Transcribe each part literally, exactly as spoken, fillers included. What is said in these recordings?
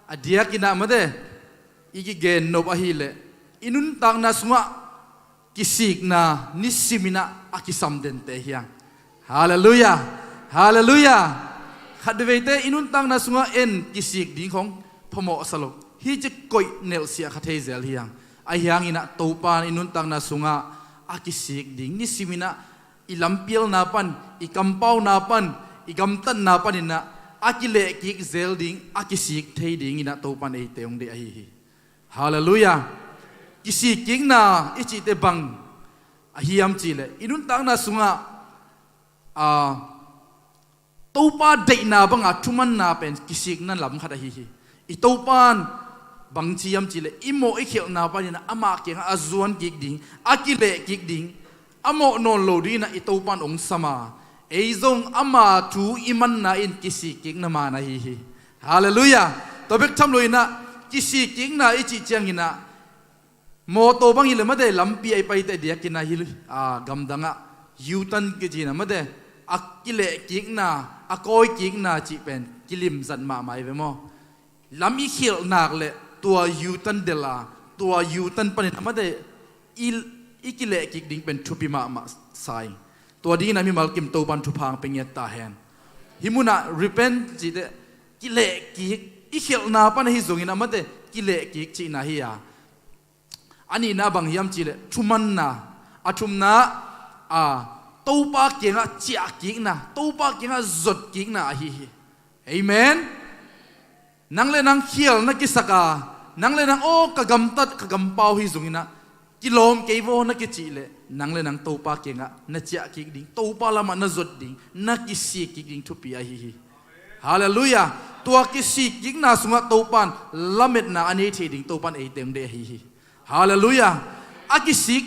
A diakin ah mate, i kigen nop ahileh i nuntakna sungah kisikna nisimin ah a kisam dente hi hang. Halleluiah. Halleluiah. Khatveite i nuntakna sungah en kisik ding khong phamawh sa lo. Hih ci koih nelhsiah kha thei zel hi hang. Ahi hangin ah Topa in i nuntakna sungah a kisik ding nisimin ah i lampialna pan, i kampauna pan, i gamtatna panin ah a kilehkik zel ding, a kisik thei dingin ah Topa in eite hong deih ahi hi. Halleluiah. Kisikkikna i cihte bang a hiam cihleh i nuntakna sungah a, Topa deihna banga thumanna pen kisikna lam khat ahi hi. I Topa in bang ci hiam cihleh i mawh i khialhna panin ah amah kiangah a zuan kik ding, a kileh kik ding, a mawh nawn lo dingin ah i Topa in hong sam a, ei zong ama thu i manna in kisikkikna man ahi hi. Halleluiah. Tua bek tham loin ah kisikkikna i cih ciangin ah mawtaw bang hileh mate lampi a i paite a diakin ah hih, a, gamdang ah U-turn kici in ah mate a kilehkikna, a kawikikna cih pen kilimzat mahmah hi ve maw? Lam i khialh nak leh tua U-turn delh a, tua U-turn panin ah mate i, i kilehkik ding pen thupi mahmah sa ing. Tua dingin ah mimal kim Topa in thupha hong pia ngiat ta hen. Hih munah repent cihte kilehkik, i khialhna pan ahi zongin ah mate kilehkik cihna hi a. A nihna bang hiam cihleh thumanna, a thumna, a, Topa kiangah ciahkikna, Topa kiangah zotkikna ahi hi. Amen. Nang le nang khial na kisak a, nang le nang aw ka gamtat ka gampau hi zongin ah kilawm kei vaw na kicih leh nang le nang Topa kiangah na ciahkik ding, Topa lamah na zot ding, na kisikkik ding thupi ahi hi. Halleluiah. Tua kisikkikna sungah Topa in lametna a nei thei ding Topa in eite hong deih ahi hi. Halleluiah. A kisik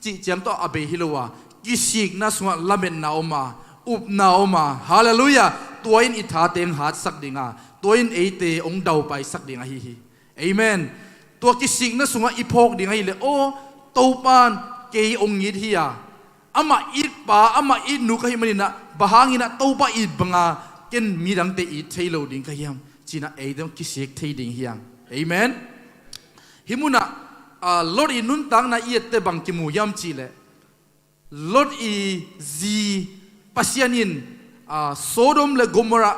cih ciang tawh a bei hi lo a, kisikna sungah lametna om a, upna om a. Halleluiah. Tua in i thate hong hatsak ding a, tua in eite hong daupaisak ding ahi hi. Amen. Tua kisikna sungah i phawk ding ahileh aw Topa in kei hong it hi a, amah itpa, amah itnu ka hih manin ah bang hangin ah Topa it banga ken midangte it thei lo ding ka hiam ci-in ah eite hong kisik thei ding hi hang. Amen. Hih munah, a, Lot i nuntakna i etteh bang kimu hiam cihleh Lot i zi Pasian in, a, Sodom le Gomorrah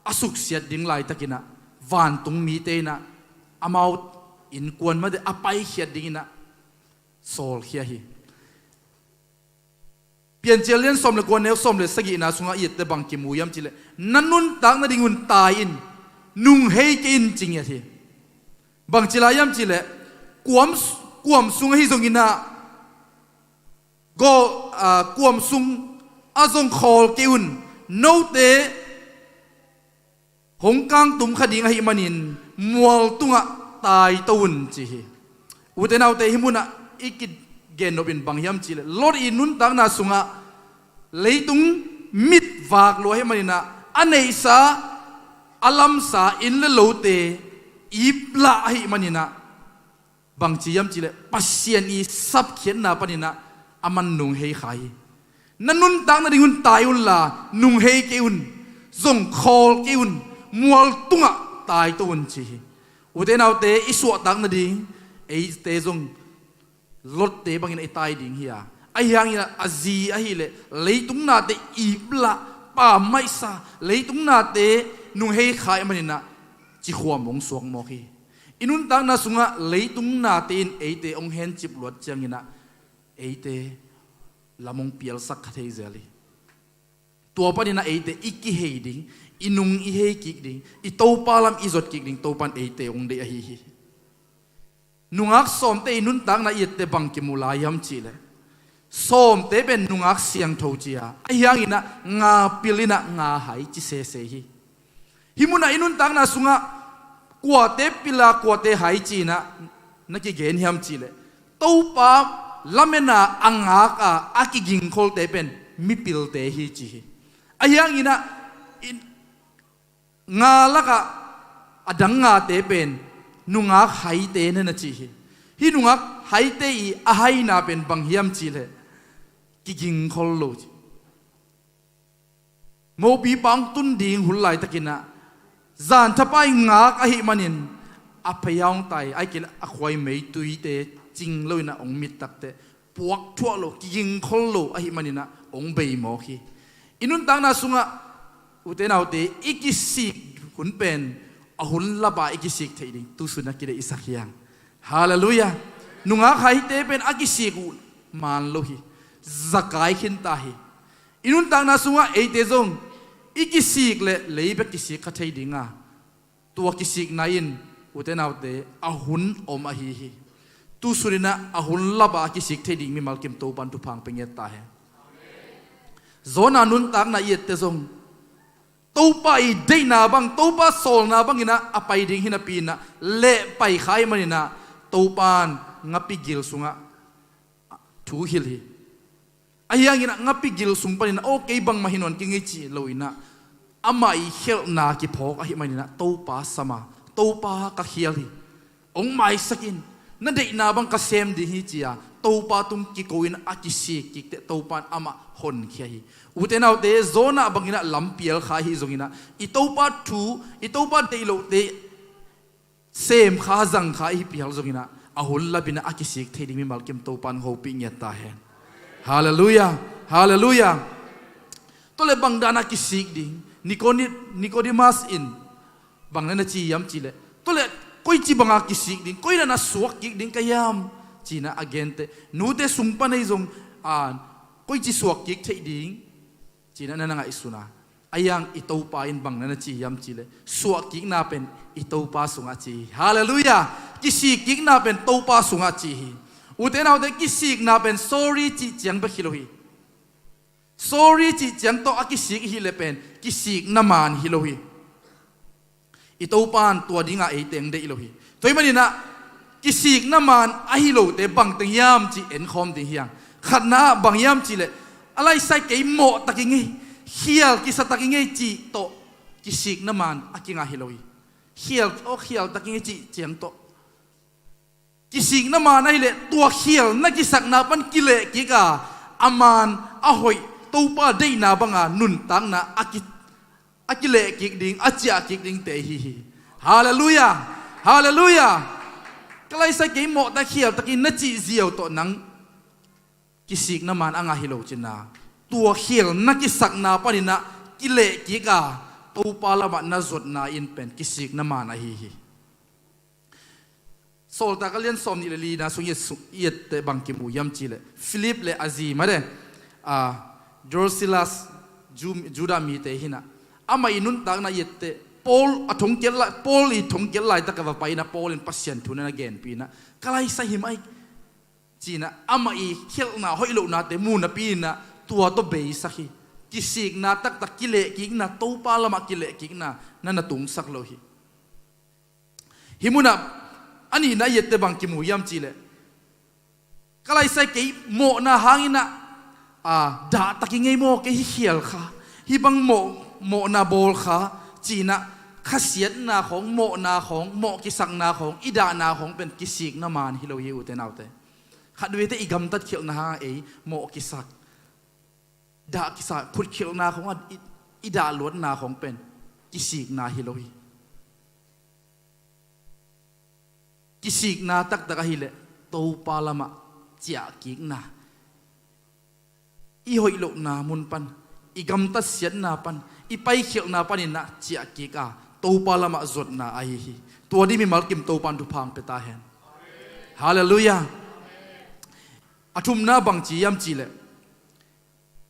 a suksiat ding laitakin ah vantung mite in ah amau innkuan mate a paikhiat dingin ah sawlkhia hi. Piancil lian sawm le kua neu sawm le sagihna sungah i etteh bang kimu hiam cihleh na nuntak nadingun tai in, nung hei kei un ci ngiat hi. Bang ci lai hiam cihleh kuam, kuam sung ahi zongin ah gaw, a, kuam sung a zong khawl kei un. Note hong kangtum kha ding ahih manin mual tungah taito un ci hi. Ute naute, hih munah i kigen nop in bang hiam cihleh Lot i nuntakna sungah leitung mit vak lua ahih manin ah a neihsa a lamsa inn le lote iplah ahih manin ah bang ci hiam cihleh Pasian i sapkhiatna panin ah a man nung hei kha hi. Na nuntak nadingun tai unla nung hei kei un, zong khawl kei un, mual tungah taito un ci hi. Ute naute, i suahtak nading eite zong Lotte bangin i tai ding hi a, ahi hangin ah a zi ahileh leitung nate iplah, pammaihsa, leitung nate nung hei kha ahih manin ah cikhuam hong suak mawk hi. I nuntakna sungah leitung nate in eite hong hencip luat ciangin ah eite lam hong pialsak kha thei zel hi. Tua panin ah eite i kihei ding, i nung i hei kik ding, i Topa lam i zot kik ding Topa in eite hong deih ahi hi. Nungak sawmte i nuntakna i etteh bang kimu lai hiam cihleh sawmte pen nungak siangtho ci a, ahi hangin ah nga pil in ah nga hai ci sese hi. Hih munah i nuntakna sungah kuate pil a kuate hai ci-in ah na kigen hiam cihleh Topa lamena a ngak a a kigingkholte pen mipilte hi ci hi. Ahi hangin ah i nga lakah a dang ngate pen nungak haite na na ci hi. Hih nungak haite i a haina pen bang hiam cihleh kigingkhol lo ci. Mopipa hong tun ding hun laitakin ah Zan thapai ngak ahih manin a phei a hong tai, ahih kei leh a khuai meituite cing loin ah hong mit takteh puak thuah lo, kigingkhol lo ahih manin ah hong bei mawk hi. I nuntakna sungah ute naute, i kisik hun pen a hun lapa i kisik theih ding tusun a kideihsak hi hang. Halleluiah. Nungak haite pen a kisik uh maan lo hi. Zakai khinta hi. I nuntakna sungah eite zong i kisik leh lei bek kisik kha thei ding a, tua kisikna in ute naute a hun om ahi hi. Tusun in ah a hun lapa a kisik thei ding mimal kim Topan thupha hong pia ngiat ta hen. Jonah nuntakna i etteh zong Topa i deihna bang, Topa sawlna bangin ah a pai ding hi napi in ah leh pai kha ahih manin ah Topan ngapi gil sungah thu hilh hi. Ahi hangin ah ngapi gil sung panin ah, "Aw, kei bangmah hi nawn keng ei," ci lo in ah, amah i khialhna kiphawk ahih manin ah Topa sam a, "Topa, ka khial hi. Hong maisak in, na deihna bang ka sem ding hi," ci a Topa tung kiko in a kisik kik teh Topa in amah honkhia hi. Ute naute, Jonah bangin ah lampial kha ahi zongin ah i Topa thu, i Topa deih lote sem kha, zang kha i hi pial zongin ah a hun lapin ah a kisik thei ding mimal kim Topan hopih ngiat ta hen. Halleluiah. Halleluiah. Tua leh bang dan a kisik ding? Nikoni-, Nicodemus in bang na na ci hiam cih leh, tua leh koici banga kisik ding, koi dan a suak kik ding ka hiam, ci-in ah a gen teh, nute sung pan ei zong a koici suak kik theih ding, ci-in ah na na ngaihsun a, ahi hang i Topa in bang na na ci hiam cih leh, suahkikna pen i Topa sungah ci hi. Halleluiah. Kisikkikna pen Topa sungah ci hi. Ute naute, kisikna pen sorry cih ciang bek hi lo hi. Sorry cih ciang tawh a kisik i hih leh pen kisikna maan hi lo hi. I Topa in tua dinga eite hong deih lo hi. Tua ahih manin ah kisikna maan ahi lote bangteng hiam cih enkhawm ding hi hang. Khatna ah bang hiam cih leh, a laisai kei mawh tak ing ei, khial kisa tak ing ei cih tawh kisikna maan a kingah hi lo hi. Khial, aw, khial tak ing ei cih ciang tawh kisikna maan ahi leh tua khial na kisakna pan kileh kik a, a maan a hoih, Topa deihna banga nuntakna a ki, a kileh kik ding, a ciah kik dingte ahi hi. Halleluiah. Halleluiah. Ka laisai kei mawh tak, khial tak ing ei na cih ziau tawh nang kisikna maan a ngah hi lo cin a, tua khial na kisakna panin ah kileh kik a, Topa lamah na zuatna in pen kisikna maan ahi hi. Sawltak a lian sawm nih le lina sung i et, i etteh bang kimu hiam cih leh, Philip le a zi mah de, a, Drusilla, Ju-, Judah mite hi in ah, amah i nuntakna i etteh, Paul a thongkiat lai, Paul i thongkiat laitak a va pai in ah, Paul in Pasian thu na na genpih in ah, ka laisai hi mai, ci-in ah amah i khialhna hoih lohnate mu napi in ah tua tawh beisak hi. Kisikna taktak, kilehkikna, Topa lamah kilehkikna na na tungsak lo hi. Hih munah a nihna i etteh bang kimu hiam cih leh, ka laisai kei mawhna hangin ah, a, dah tak ing ei maw, kei hih khial kha, hih bang mawh, mawhna bawl kha, ci-in ah khasiatna khawng, mawhna khawng, mawh kisakna khawng, i dahna khawng pen kisikna maan hi lo hi, ute naute. Khatveite i gamtat khialhna hangah ei mawh kisak, dah kisa, khut khialhna khawng ah i, i dah luatna khawng pen kisikna hi lo hi. Kisikna taktak ahih leh Topa lamah ciahkikna, i hoih lohna mun pan, i gamtat siatna pan, i paikhialhna panin ah ciahkik a, Topa lamah zuatna ahi hi. Tua ding mimal kim Topa in thupha hong pia ta hen. Halleluiah. A thumna bang ci hiam cih leh,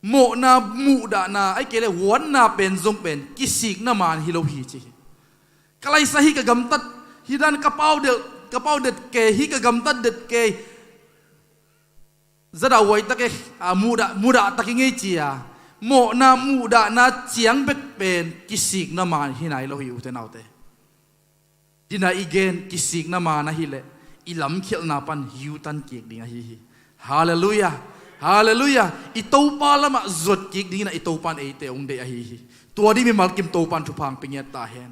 mawhna, muhdahna, ahih kei leh huatna pen zong pen kisikna maan hi lo hi, ci hi. Ka laisai hi, ka gamtat, hih dan ka pau det, ka pau det kei, hih ka gamtat det kei, zadah huai tak e, a, muhdah, muhdah tak ing ei, ci a, mawhna, muhdahna ciang bek pen kisikna maan hi nai lo hi, ute naute. Dina i gen, kisikna maan ahih leh i lamkhialhna pan U-turn kik ding ahi hi. Halleluiah. Halleluiah. I Topa lamah zuat kik dingin ah i Topa in eite hong deih ahi hi. Tua ding mimal kim Topa in thupha hong pia ngiat ta hen.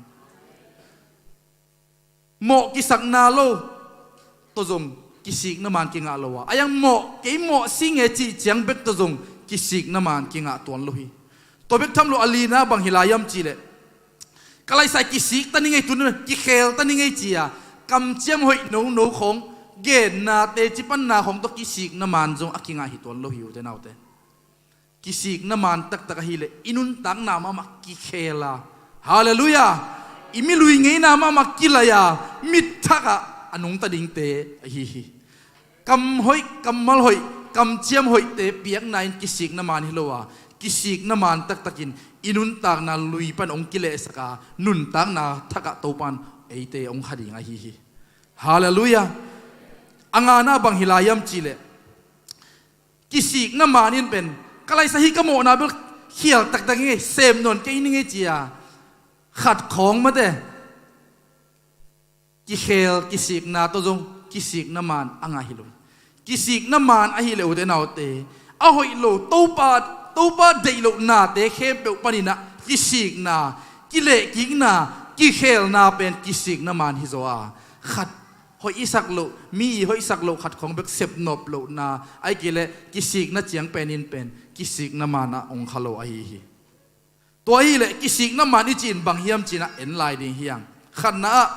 Mawh kisakna lo tawh zong kisikna maan kingah lo a, a yang mawh, kei mawh sing e cih ciang bek tawh zong kisikna maan kingah tuan lo hi. Tua bek tham lo, a lina bang hi lai hiam cih leh, Ka laisa kisik ta ni ngei, tun kikhel ta ni ngei ci-a kamciam hoih nono khawng, genna teci panna khawng tawh kisikna man zong a kingah hi tuan lo hi, ute naute. Kisikna man taktak ahileh i nuntakna mahmah kikhel a, halleluiah, i milui ngeina mahmah kilai a, mitthakah a nungta dingte ahi hi. Kam hoih, kammal hoih, kamciam hoihte piakna in kisikna man hi lo a, kisikna man taktakin i nuntakna lui pan hong kilehsak a, nuntakna thakah Topan eite hong kha ding ahi hi. Halleluiah. A ngana bang hi lai hiam cihleh, kisikna man in pen, ka laisa hi ka mawhna bel khial taktak ngei, sem nawn kei ni ngei ci-a khat khawng mate. Kikhel, kisikna tawh zong kisikna man a ngah hi lo. Kisikna man ahileh, ute naute, a hoih lo, Topa, Topa deih loh nate khempeuh paninah kisikna, kilehkikna, kikhelna pen kisikna man hi zaw a. Khat hoih i sak loh, mi i hoihsak loh khat khawng bek sepnop lohna, ahih kei leh kisikna ciang pen in pen kisikna man ah hong kha lo ahi hi. Tua hileh kisikna man i cih in bang hiam cinah en lai ding hi hang. Khatna ah,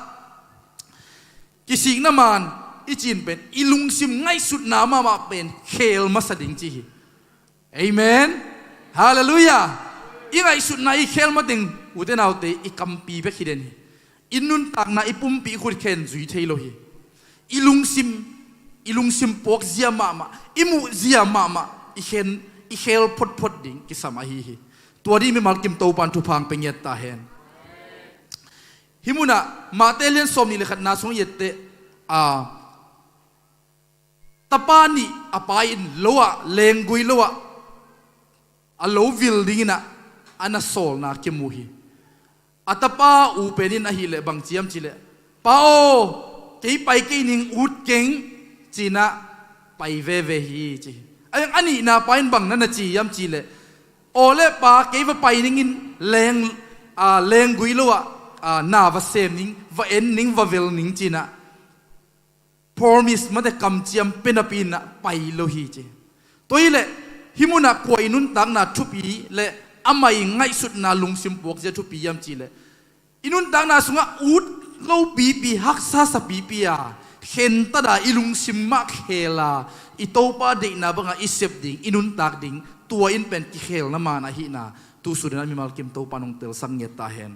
kisikna man i cih in pen i lungsim ngaihsutna mahmah pen khel masa ding ci hi. Amen. Halleluiah. I ngaihsutna i khel mateng, ute naute, i kampi bek hi den hi. I nuntakna, i pumpi, i khutkhen zui thei lo hi. I lungsim, i lungsim puak zia mahmah, i muh zia mahmah i khen, i khel photphot ding kisam ahi hi. Tua ding mimal kim Topan thupha hong pia ngiat ta hen. Hih munah Mate lian sawm nih le khatna sung i etteh, a, tapa nih a pa in lo ah, lenggui lo ah a lo vil dinginah a na sawlna kimu hi. A tapa u pen in ahileh bang ci hiam cihleh, "Pa aw, kei pai kei ning, ut keng," cinah pai veve hi ci hi. A, a nihna pa in bang na na ci hiam cihleh, "Aw le pa, kei va pai ningin leng, a, lenggui lo ah, a, na va sem ning, va en ning, va vel ning," cinah promise mate kamciam pia napi inah pai lo hi ci. Tua hileh hih munah kua i nuntakna thupi le amah i ngaihsutna lungsim puakzia thupi hiam cihleh, i nuntakna sungah ut lo pipi, haksa sa pipi a, khentat a, i lungsim mah khel a, i Topa deihna bangah i sep ding, i nuntak ding, tua in pen kikhelna man ahihna tu suninah mimal kim Topan hong telsak ngiat ta hen.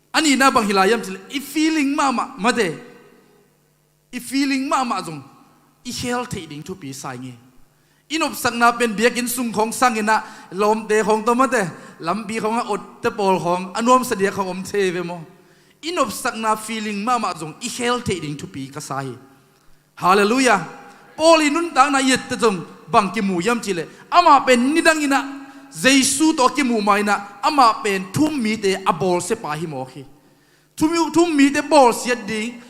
A nihna bang hi lai hiam cihleh, i feeling mahmah mate, i feeling mahmah zong i khel theih ding thupi sa ing hi. I nopsakna pen biakinn sung khawng sanginah lawmte khawng tawh mate, lampi khawngah otte pawl khawng a nuamsa diak khawng om thei ve maw? I nopsakna feeling mahmah zong i khel theih ding thupi ka sa hi. Halleluiah. Paul i nuntakna i etteh zong bang kimu hiam cihleh, amah pen nidanginah Jesu tawh a kimuh ma inah amah pen thu-um mite a bawlsiapa hi mawk hi. Thu-um, thu-um mite bawlsiat ding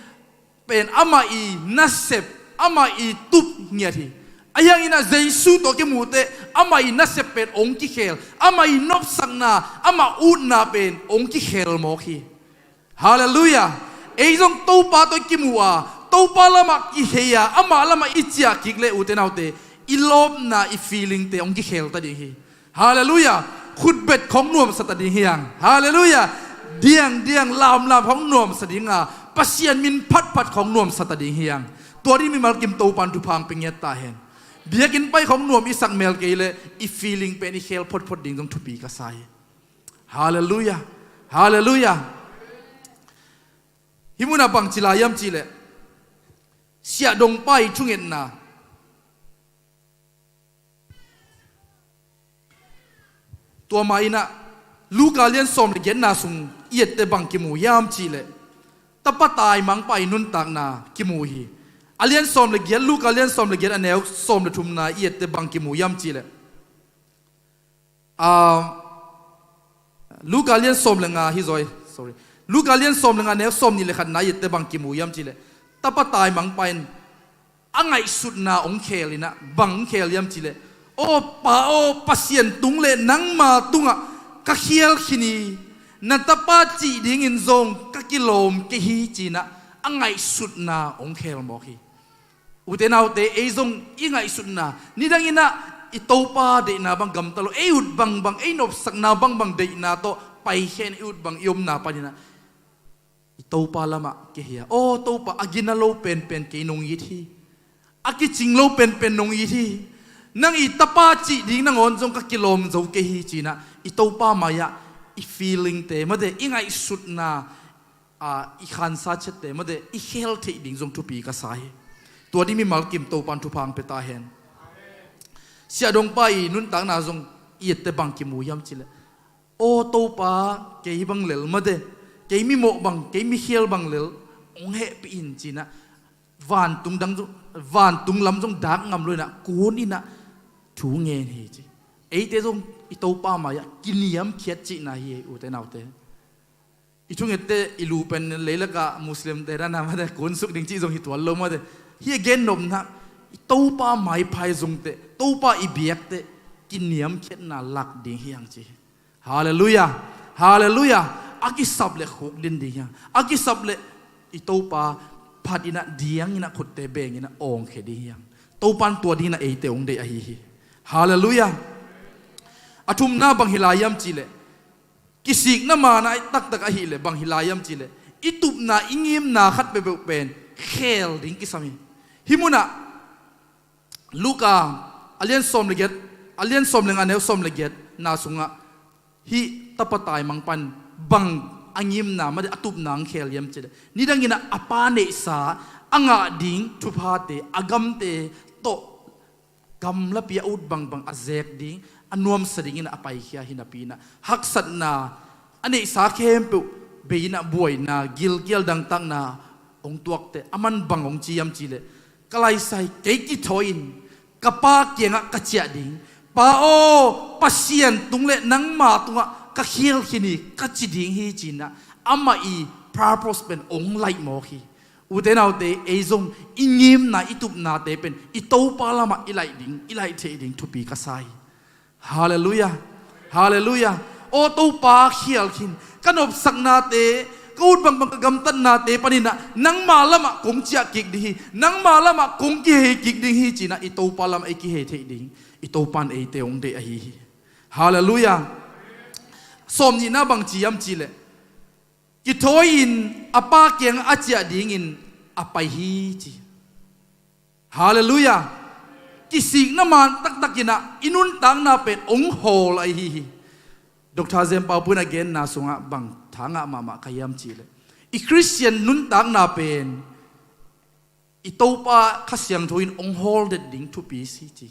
pen amah i nasep, amah i tup ngiat hi. Ahi hanginah Jesu tawh a kimuhteh amah i nasep pen hong kikhel, amah i nopsakna, amah utna pen hong kikhel mawk hi. Halleluiah. Ei zong Topa tawh i kimuh a, Topa lamah kihei a, amah lamah i ciah kik le, ute naute, i lawpna, i feelingte hong kikhel ta ding hi. Halleluiah. Khutbet khawng nuamsa ta ding hi hang. Halleluiah. Diangdiang, lamlam khawng nuamsa ding a, Pasian min phatphat khawng nuamsa ta ding hi hang. Tua ding mimal kim Topan thupha hong pia ngiat ta hen. Biakinn pai khawng nuam i sak mel kei le, i feeling pen i khel photphot ding zong thupi ka sa hi. Halleluiah. Halleluiah. Hih munah bang ci lai hiam cihleh, siahdongpa i thungetna. Tua ma inah Luka lian sawm le giatna sung i etteh bang kimu hiam cihleh, tapa taimangpa i nuntakna kimu hi. A lian sawm le giat, Luka lian sawm le giat a neu sawm le thumna i etteh bang kimu hiam cihleh, a, Luka lian sawm le nga hi zaw hi, sorry. Luka lian sawm le nga neu sawm nih le khatna i etteh bang kimu hiam cihleh, tapa taimangpa in a ngaihsutna hong khel inah, bang hong khel hiam cihleh, "Aw Pa aw, Pasian tung le nangma tungah ka khial khin hi, na tapa cih dingin zong ka kilawm kei hi," cinah a ngaihsutna hong khel mawk hi. Ute naute, ei zong i ngaihsutna, nidanginah i Topa deihna bang gamta lo, ei ut bangbang, ei nopsakna bangbang deihna tawh Paikhiatna i ut bang i omna paninah i Topa lamah kihei a, aw Topa, a gina lo penpen kei nong it hi. A kicing lo penpen nong it hi. Nang i tapa cih ding nangawn zong ka kilawm zo kei hi cinah i Topa mai-ah i feelingte mate, i ngaihsutna, a, i khansa chiatte mate, i khel theih ding zong thupi ka sa hi. Tua ding mimal kim Topan thupha hong pia ta hen. Siahdongpa i nuntakna zong i ette bang kimu hiam cileh, aw Topa, kei bang lel mate, kei mimawh bang, kei mikhial bang lel hong hehpih in cinah vantung dang zong, vantung lam zong dak ngam lo inah kun inah thu ngen hi ci. Eite zong i Topa mai-ah kiniamkhiat cihna hi ei, ute naute. I thungette i lu pen leilakah Muslimte dana mate kunsuk ding cih zong hi tuan lo mate. Hi a gennopna, i Topa maiphai zongte, Topa i biakte kiniamkhiatna lak ding hi hang ci. Halleluiah. Halleluiah. A kisap le khuk din ding hiang, a kisap le i Topa phat inah diang inah khutte beng inah awngkhia ding hiang. Topan tua dinah eite hong deih ahi hi. Halleluiah. A thumna bang hi lai hiam cileh, kisikna manah i taktak ahileh bang hi lai hiam cileh, i tupna i ngimna khat peuhpeuh pen khel ding kisam hi. Hih munah Luka a lian sawm le giat, a lian sawm le nga neu sawm le giat na sungah hih tapa taimang pan bang a ngimna mate a tupna ang khel hiam cileh, nidang inah a pa neihsa a ngah ding thuphate, a gamte tawh gamlapi a ut bangbang a zek ding, a nuamsa ding inah a paikhia hi napi inah haksatna, a neihsa khempeuh bei inah buaina, gilkial dangtakna hong tuakte, a man bang hong ci hiam cileh, ka laisai, kei kithawi in ka pa kiangah ka ciah ding. Pa aw, Pasian tung le nangma tungah ka khial khin hi ka ci ding hi cinah amah i purpose pen hong laih mawk hi. Ute naute, ei zong i ngimna i tupnate pen i Topa lamah i laih ding, i laih theih ding thupi ka sa hi. Halleluiah. Halleluiah. Aw Topa, khial khin, ka nopsaknate, ka ut bangbang ka gamtatnate paninah nangma lamah kong ciah kik ding hi, nangma lamah kong kihei kik ding hi cinah i Topa lamah i kihei theih ding i Topan eite hong deih ahi hi. Halleluiah. Sawmnihna bang ci hiam cileh, kithawi in a pa kiangah a ciah dingin a pai hi ci. Halleluiah. Kisikna man taktak inah i nuntakna pen hong hawl ahi hi. Dr. Jem Pau Pun a genna sungah bang tha ngah mahmah ka hiam cileh, i Khristian nuntakna pen i Topa Kha Siangtho in hong hawl det ding thupi si ci.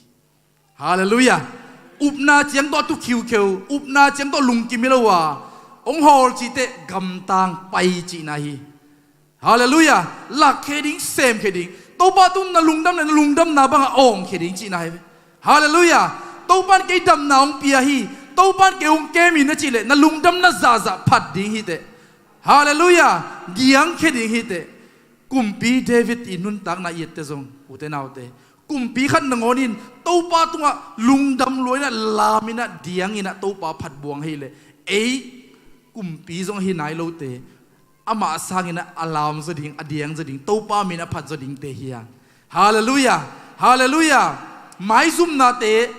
Halleluiah. Upna ciang tawh tu khiukheu, upna ciang tawh lungkim hi lo a, hong hawl cihteh gamtang pai cihna hi. Halleluiah. Lakkhia ding, semkhia ding. Topa tung na lungdam le na lungdamna bangah awngkhia ding cihna hi. Halleluiah. Topan kei damna hong pia hi, Topan kei hong kem hi na cihleh na lungdamna zahzah phat ding hiteh. Halleluiah. Diangkhia ding hiteh. Kumpi David i nuntakna i ette zong, ute naute, kumpi khat nangawn in Topa tungah lungdam lua inah, lam inah, diang inah Topa phat buang hileh, ei kumpi zong ahi nai lote, amah sanginah a lam zaw ding, a diang zaw ding, Topa minah phat zaw dingte hi hang. Halleluiah. Halleluiah. Maizumnate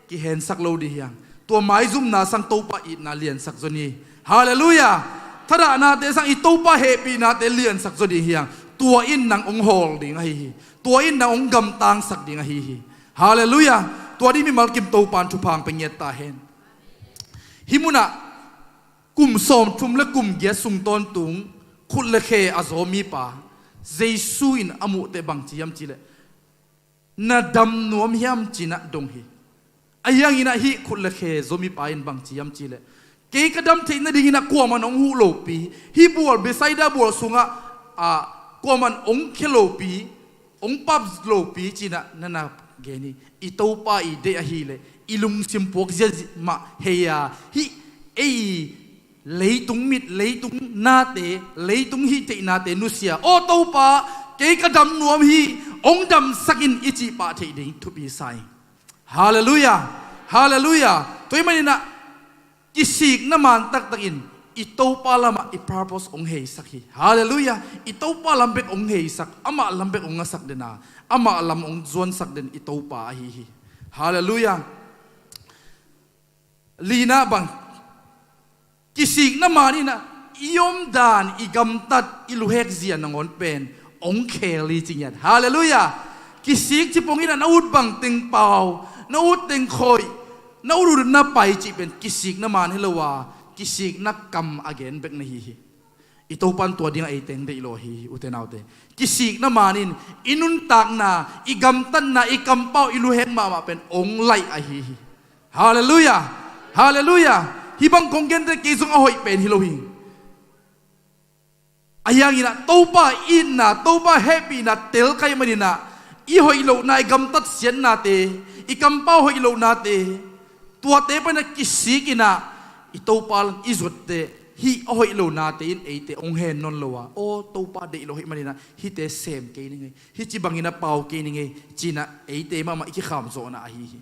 kihensak lo ding hi hang. Tua maizumna sang Topa itna liansak zaw ni. Halleluiah. Thadahnate sang i Topa hehpihnate liansak zaw ding hi hang. Tua in nang hong hawl ding ahi hi. Tua in nang hong gamtangsak ding ahi hi. Halleluiah. Tua ding mimal kim Topan thupha hong pia ngiat ta hen. Hih munah kum sawmthum le kum giat sung tawntung khut le khe a zaw mipa Jesu in a muhteh bang ci hiam cihleh, na dam nuam hiam cinah dong hi. Ahi hanginah hih khut le khe zaw mipa in bang ci hiam cihleh, kei ka dam theih nadinginah kuaman hong huh lopi, hih bual Bethsaida bual sungah, ah, kuaman hong khia lopi, hong pap lopi cinah na na gen hi. I Topa i deih ahileh i lungsim puak ziazia mah hei a, hih ei leitung mit, leitung nate, leitung hih theihnate nusia, aw Topa, kei ka dam nuam hi, hong damsak in i cih pah theih ding thupi sa hi. Halleluiah. Halleluiah. Tua ahih maninah kisikna man taktakin i Topa lamah i purpose hong heisak hi. Halleluiah. I Topa lam bek hong heisak, amah lam bek hong ngasak den a, amah lam hong zuansak den i Topa ahi hi. Halleluiah. Lina bang, Kisikna man in ah i omdan, i gamtat, i luhek zia nangawn pen ong khel hi ci ngiat. Halleluiah. Kisik cipong in ah na ut bang teng pau, na ut teng khoih, na ut ut na pai cih pen kisikna man hi lo a, kisikna kam a gen bek na hi hi. I Topan tua dingah ei teng deih lo hi, ute naute. Kisikna man in i nuntakna, i gamtatna, i kampau, i luhek mahmah pen ong laih ahi hi. Halleluiah. Halleluiah. Hih bang kong gente kei zong a hoih pen hi lo hi. A hiangin ah Topa itna, Topa hehpihna tel ka hih manin ah i hoih lohna, i gamtat siatnate, i kampau hoih lohnate, tuate panin ah kisik in ah i Topa lam i zuatte, hih a hoih lohnate in eite ong hen nawn lo a, aw Topa deih lo hih manin ah hihte sem kei ning ei, hih ci bangin ah pau kei ning ei, ci-in ah eite mahmah i kikham zawhna ahi hi.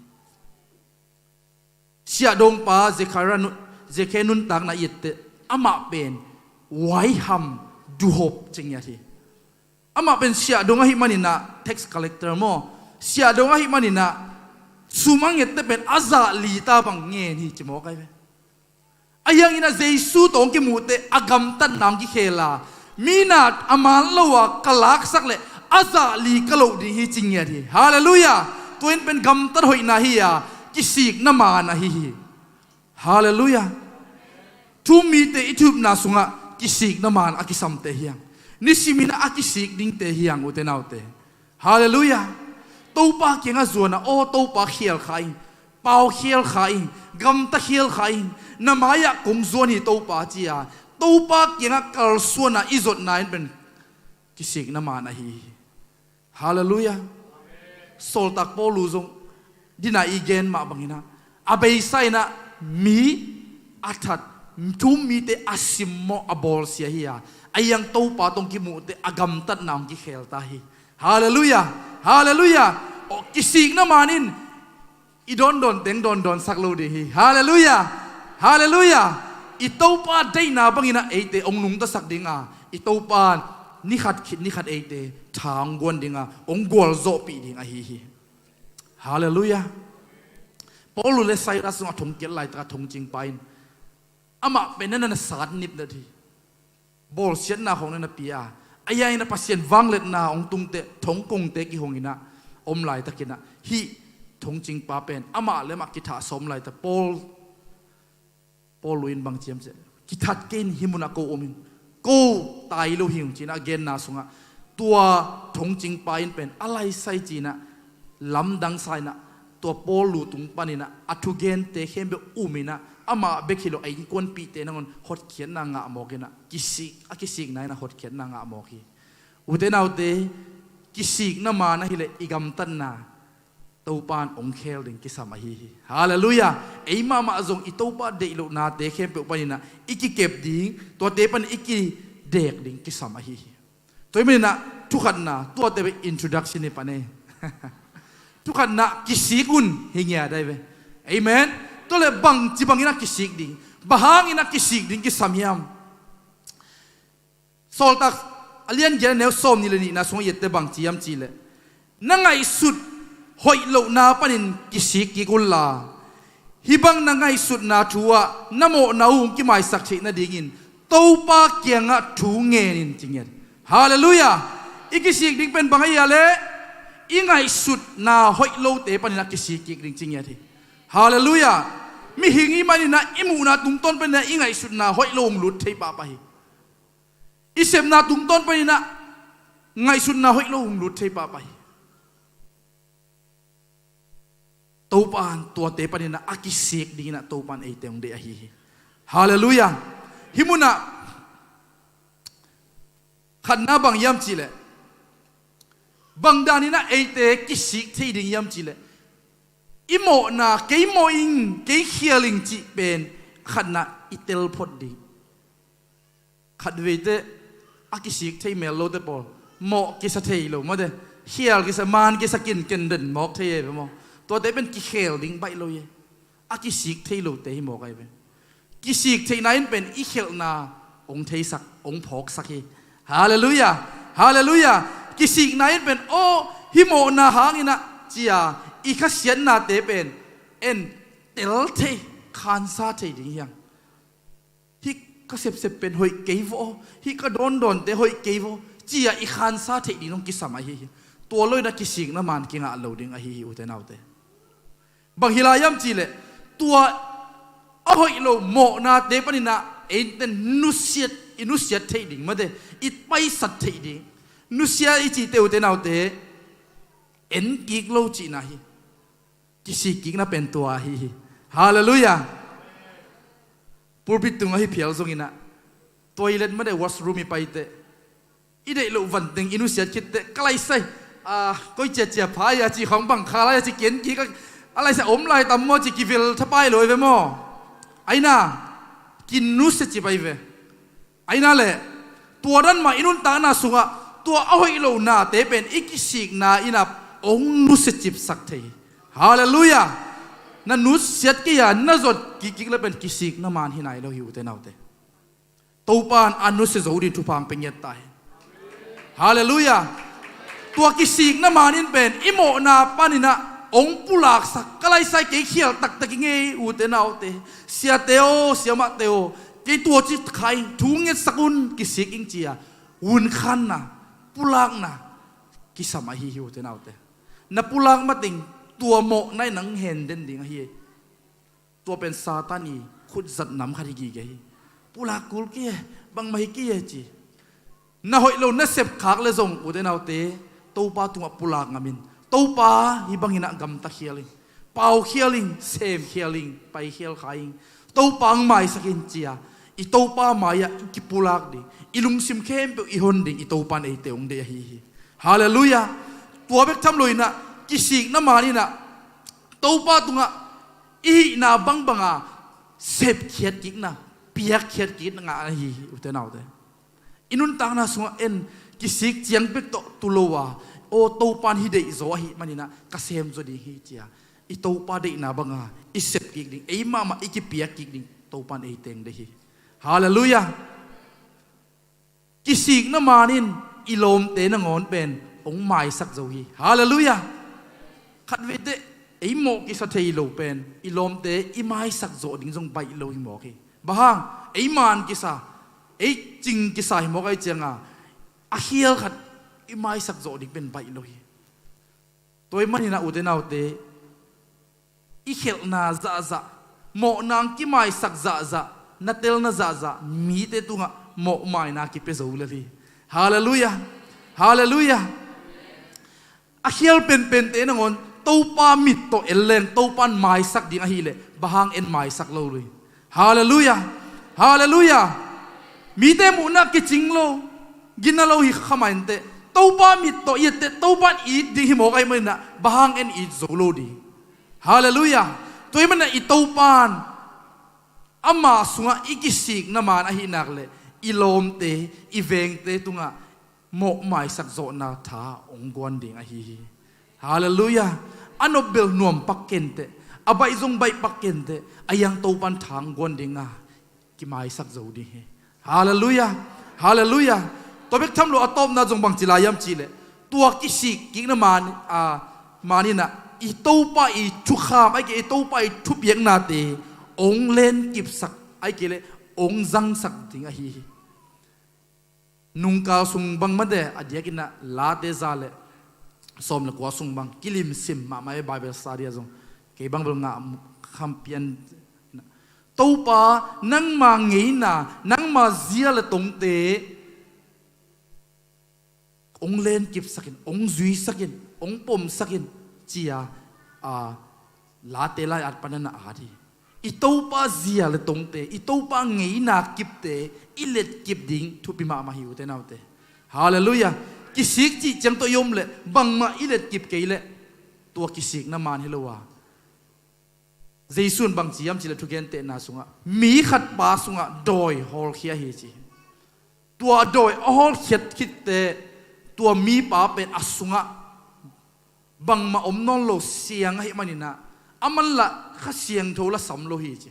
Siahdongpa Zechariah nu-, Zechariah nuntakna i etteh, amah pen waiham duhop ci ngiat hi. Amah pen siahdong ahih manin ah, tax collector maw, siahdong ahih manin ah sum a ngette pen a zah li ta bang ngen hi ci mawk ai ve. A hiangin ah Jesu tawh hong kimuhteh a gamtatna hong kikhel a, mi na a man lo a ka laksak leh a zah li ka loh ding hi ci ngiat hi. Halleluiah. Tua in pen gamtat hoihna hi a, kisikna man ahi hi. Halleluiah. Thu-um mite i thupna sungah kisikna man a kisamte hi hang. Nisimin ah a kisik dingte hi hang, ute naute. Halleluiah. Topa kiangah zuan a, aw Topa khial kha ing, pau khial kha ing, gamta khial kha ing, na mai-ah kong zuan hi Topa ci a, Topa kiangah kalsuan a i zuatna in pen kisikna man ahi hi. Halleluiah. Sawltak Paul uh zong dina i gen mah bangin ah, a beisa in ah mi a that, thu-um mite a simmawh, a bawlsia hi a, a hiang Topa tawh hong kimuhteh a gamtatna hong kikhel ta hi. Halleluiah. Halleluiah. Aw, kisikna man in i dawndawn teng dawndawnsak lo ding hi. Halleluiah. Halleluiah. I Topa deihna bangin ah eite ong nungtasak ding a, i Topa in ni khat khit ni khat eite tha ong guan ding a, ong gualzawhpih ding ahi hi. Halleluiah. Paul uh le Silas zong a thongkiat laitak a thongcingpa in amah pen na na sat nipnat hi. Bawlsiatna khawng na na pia a, a hiangin ah Pasian vangliatna hong tungteh thongkongte kihong in ah om laitakin ah hih thongcingpa pen amah le amah kithah sawm laitak Paul, Paul uh in bang ci hiam cih leh, kithat kei in, hih munah ko om in, ko tai lo hi ung ci-in ah a genna sungah tua thongcingpa in pen a laisai ci-in ah lamdang sa in ah, tua Paul uh tung panin ah a thugente khempeuh um in ah, amah bek hi lo a innkuanpihte nangawn hotkhiatna ngah mawk in ah, kisik, a kisikna in ah hotkhiatna ngah mawk hi. Ute naute, kisikna man ahih leh i gamtatna Topa in ong khel ding kisam ahi hi. Halleluiah. Ei mahmah zong i Topa deih lohnate khempeuh panin ah i kikep ding, tuate panin i kidek ding kisam ahi hi. Tua ahih manin ah thukhatna, tuate bek introduction hi pan e. Thukhatna, kisik un hi ngiat ai ve. Amen. Tua leh bangci bangin ah kisik ding, bang hangin ah kisik ding kisam hiam? Sawltak a lian giat a neu sawmnih le nihna sungah i etteh bang ci hiam cih leh, na ngaihsut hoih lohna panin kisik kik unla, hih bang na ngaihsutna thu ah na mawhna uh hong kimaisak theih nadingin Topa kiangah thu ngen in ci ngiat. Halleluiah. I kisik ding pen bang ahi a leh, i ngaihsutna hoih lote panin ah kisik kik ding ci ngiat hi. Halleluiah. Mihing i hih manin ah i muhna tungtawn panin ah i ngaihsutna hoih lo hong lut thei pahpah hi. I sepna tungtawn panin ah ngaihsutna hoih lo hong lut thei pahpah hi. Topa in tuate panin ah a kisik dingin ah Topa in eite hong deih ahi hi. Halleluiah. Hih munah khatna bang hiam cih leh, bang danin ah eite kisik thei ding hiam cih leh, i mawhna, kei mawh ing, kei khial ing cih pen khatna i tel phot ding. Khatveite a kisik thei mel lote pawl, mawh kisa thei lo mawte, khial kisa, man kisa kinken den mawk thei e ve maw? Tuate pen kikhel ding baih lo e. A kisik thei lote hi mawk ai ve. Kisik theihna in pen i khelhna hong theisak, hong phawksak hi. Halleluiah. Halleluiah. Kisikna in pen, aw, hih mawhna hangin ah ci-a i khasiatnate pen en tel thei, khansa thei ding hi hang. Hih ka sepsep pen hoih kei vaw, hih ka dawndawnte hoih kei vaw, ci-a i khansa theih ding zong kisam ahi hi. Tua lo-in a kisikna maan kingah lo ding ahi hi, ute naute. Bang hi lai hiam cihleh, tua a hoih lo mawhnate panin ah eite nusiat, i nusiat theih ding, mate, i paisat theih ding. Nusia i cihte, ute naute, en kik lo cihna hi. Kisik kikna pen tua ahi hi. Halleluiah. Pulpit tungah hi phial zongin ah, toilet, mate, washroom i paite, i deih loh vanteng i nusiat khitteh, ka laisai, a, koi ciacia pha ia, ci khawng bang kha lai a, ci kian kik a, a laisai om lai tam maw, ci kivil thapai lo i ve maw. Aina, kinusia cip ai ve. Aina le, tua dan mah i nuntakna sungah tua a hoih lo nate pen i kisikna in ah hong nusia cipsak thei hi. Halleluiah. Na nusiat kei a, na zot kik kik le pen kisikna maan hi nai lo hi, ute naute. Topa in a nusia zo ding thupha hong pia ngiat ta hi. Halleluiah. Tua kisikna maan in pen i mawhna panin ah hong pulaksak, ka laisai kei khial taktak i ngei, ute naute. Siate aw, siamahte aw, kei tua ci kha ing, thu ngetsak un, kisik ing, ci-a hun khanna, pulakna kisam ahi hi, ute naute. Na pulak mateng tua mawhna in nang henden ding ahi hi. Tua pen Satan i khutzat nam khat hi gige hi. Pulak kul kei e, bangmah hi kei e, ci. Na hoih lo na sep khak le zong, ute naute, Topa tungah pulak ngam in. Topa, hih bangin ah gamta khial ing, pau khial ing, sem khial ing, pai khial kha ing. Topa hong maisak in, ci-a i Topa mai-ah i kipulak ding, i lungsim khempeuh i hon ding, i Topa in eite hong deih ahi hi. Halleluiah. Tua bek tham lo-in ah, kisikna maan in ah Topa tungah i hihna bangbanga sepkhiat kikna, piakkhiat kikna ngah ahi hi, ute naute. I nuntakna sungah en, kisik ciang bek tawh tu lo a, aw, Topa in hih deihzaw ahih manin ah ka semzaw ding hi, ci-a i Topa deihna banga i sep kik ding, ei mahmah i kipiak kik ding, Topa in eite hong deih hi. Halleluiah. Kisikna maan in i lawmte nangawn pen hong maisak zo hi. Halleluiah. Khatveiteh ei mawh kisa thei lo pen i lawmte i maisak zawh ding zong baih lo hi mawk hi. Bang hang? Ei maan kisa, ei cing kisa hi mawk ahih cianga, a khial khat i maisak zawh ding pen baih lo hi. Tua ahih manin ah, ute naute, i khelhna zahzah, mawhna hong kimaisak zahzah, na telna zahzah, mite tungah mawhmaina kipia zo lel hi. Halleluiah. Halleluiah. A khial penpente nangawn Topa mit tawh en leng, Topa in maisak ding ahih leh, bang hang en maisak lo lo hi. Halleluiah. Halleluiah. Mite muhna kicing lo, gina lo hi kha mah inteh, Topa mit tawh i etteh, Topa in it ding hi mawk ahih manin ah, bang hang en it zo lo ding? Halleluiah. Tua ahih manin ah i Topa in ama sungah i kisikna maan ahih nak leh, i lawmte, i vengte tungah mawhmaisak zawhna tha hong guan ding ahi hi. Halleluiah. A nop bel nuam pak kei inteh, a baih zong baih pak kei inteh, a hiang Topa in tha hong guan ding a, kimaisak zo ding hi. Halleluiah. Halleluiah. Tua bek tham lo, a tawpna zong bangci lai hiam cihleh, tua kisik kikna maan, a, maan in ah i Topa i thukham, ahih kei leh i Topa i thupiaknate hong lenkipsak, ahih kei leh hong zangsak ding ahi hi. Nungkal sung bang mate, a diakin ah Late za le sawm le kua sung bang kilimsim mahmah e, Bible study ah zong. Kei bang bel ngah kham pian. Topa, nangma ngeina, nangma zia le tongte hong lenkipsak in, hong zuisak in, hong pomsak in, ci-a, a, Late lai at pan a na at hi. I Topa zia le tongte, i Topa ngeina kipte i letkip ding thupi mahmah hi, ute naute. Halleluiah. Kisik cih ciang tawh i om leh, bangmah i letkip kei leh, tua kisikna maan hi lo a. Jesu in bangci hiam cihleh, thugentehna sungah, mi khat pa sungah dawi hawlkhia hi, ci. Tua dawi a hawlkhiat khitteh, tua mipa pen a sungah bangmah om nawn lo siang ahih manin ah, aman lah Kha Siangtho la sam lo hi, ci.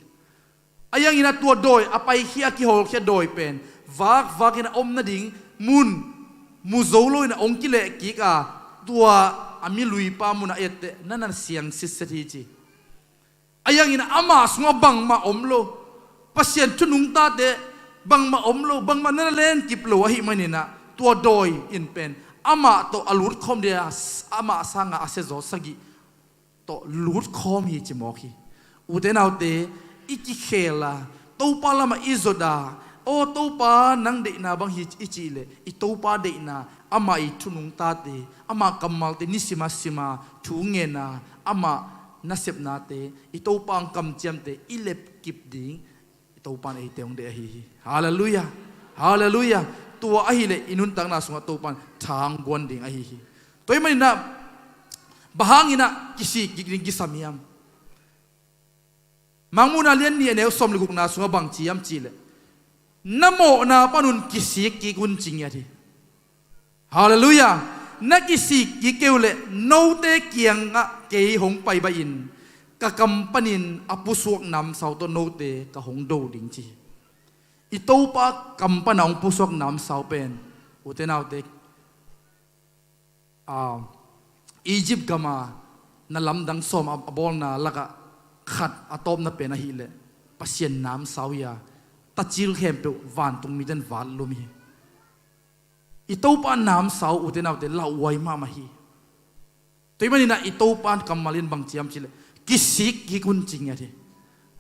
Ahi hangin ah tua dawi a paikhia, a kihawlkhia dawi pen vakvak in a om nading mun mu zo lo in ah hong kilehkik a, tua a miluipa mun ah etteh, na na siang sitset hi, ci. Ahi hangin ama sungah bangmah om lo. Pasian thu nungtate bangmah om lo, bangmah na lenkip lo ahih maninah tua dawi in pen amah tawh a lutkhawm dia, amah sanga a siazaw sagih tawh lutkhawm hi ci mawk hi. Ute naute, i kikhel a, Topa lamah i zot a, aw Topa nang deihna bang hi i cih leh i Topa deihna, amah i thunung tate, amah kammalte nisim a sim a thu ngen a, amah nasepnate, i Topa ang kamciamte i lepkip ding i Topa in eite hong deih ahi hi. Halleluiah. Halleluiah. Tua ahileh i nuntakna sungah Topa in tha hong guan ding ahi hi. Tua ahih maninah bang hanginah kisik kik ding kisam hiam? Mangmuhna lian nih a neu sawm le gukna sungah bang ci hiam cih leh, na mawhna panun kisik kik un ci ngiat hi. Halleluiah. Na kisik kik kei uh leh note kiangah kei hong pai baih in, ka kam panin a pusuak namsau tawh note ka hong do ding ci hi. I Topa kam pana hong pusuak namsau pen, ute naute, a, Egypt gama na lamdang sawm a, a bawlna lakah khat a tawpna pen ahileh Pasian namsau hi a, tacil khempeuh vantung miten vatlum hi. I Topa namsau, ute naute, lauhuai mahmah hi. Tua ahih maninah i Topa kammal in bang ci hiam cih leh, kisik kik un ci ngiat hi.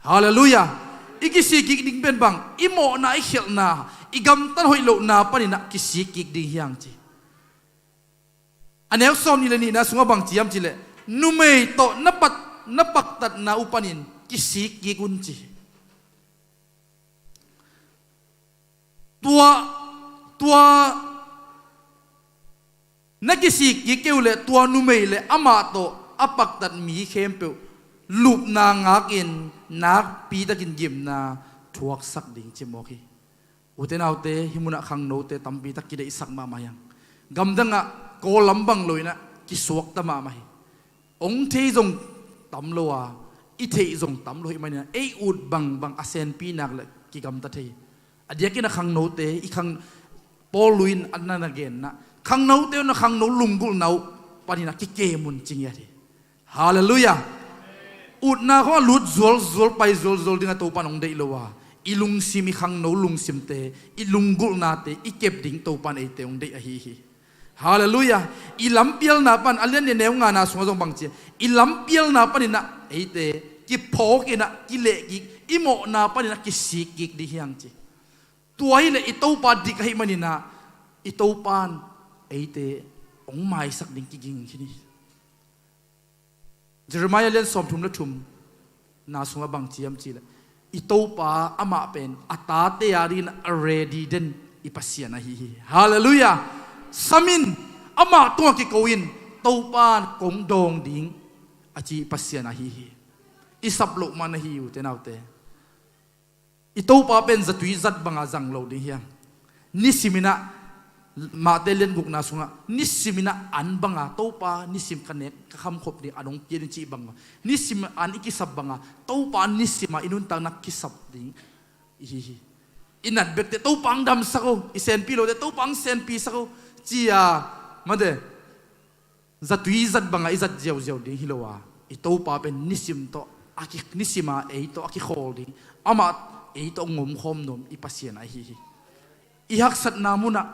Halleluiah. I kisik kik ding pen bang, i mawhna, i khialhna, i gamtat hoih lohna paninah kisik kik ding hi hang ci. A neu sawm nih le nihna sungah bang ci hiam cih leh, numei tawh na pat, na paktatna uh panin kisik kik un ci hi. Tua, tua na kisik kik kei uh leh tua numei le amah tawh a paktat mi khempeuh lupna ngakin nakpitakin gimna thuaksak ding ci mawk hi. Ute naute, hih munah khangnote tampitak kideihsak mahmah hi hang. Gamdangah Kawl lam bang loinah kisuakta mahmah hi. Hong thei zong tam lo a, i theih zong tam lo ahih maninah ei ut bangbang a senpi nak le kigamta thei. A diakin a khangnote, i khang Paul lui in a na na genna, khangnote un a khangno lunggulhna uh paninah kikem un ci ngiat hi. Halleluiah. Utna khawngah lut zualzual, pai zualzual dingah Topa in hong deih lo a, i lungsim, i khangno lungsimte, i lunggulhnate i kep ding Topa in eite hong deih ahi hi. Halleluiah. I lampialna pan, a lian nih a neu ngana sungah zong bang ci hiam, i lampialna paninah eite kiphawkinah kilehkik, i mawhna paninah kisik kik ding hi hang ci. Tua hileh i Topa dik ahih maninah i Topa in eite hong maisak ding kiging khin hi. Jeremiah lian sawmthum le thumna sungah bang ci hiam cih leh, i Topa amah pen a tate a dingin a ready den i Pasian ahi hi. Halleluiah. Sam in, amah tungah kiko in, Topa in kong dawng ding a ci i Pasian ahi hi. I sap loh man ahi, ute naute. I Topa pen zatui zat banga zang lo ding hi hang. Nisiminah, Mate lian gukna sungah, nisiminah an banga, Topa nisim ka nek ka khamkhop ding an hong pia ding cih banga, nisim an i kisap banga, Topa nisima i nuntakna kisap ding ihi hi. I nat bekte Topa hong damsak o, i senpi lote Topa hong senpisak o, ci-a, mate, zatui zat bangah i zat ziauziau ding hi lo a, i Topa pen nisim tawh a ki, nisima ei tawh a kikhawl ding, amah ei tawh ngomkhawm nuam i Pasian ahi hi. I haksatna munah,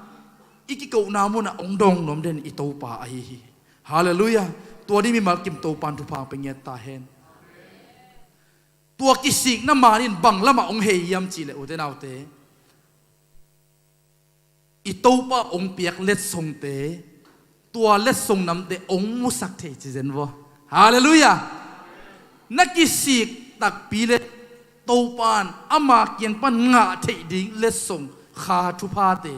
i kikohna munah hong dawng nuam den i Topa ahi hi. Halleluiah. Tua ding mimal kim Topa in thupha hong pia ngiat ta hen. Tua kisikna man in bang lamah hong hei hiam cih leh, ute naute, i Topa hong piak letsongte, tua letsong namte hong musak thei ci zen vaw. Halleluiah. Na kisik takpi le Topa in ama kiang pan ngah theih ding letsong, kha thuphate,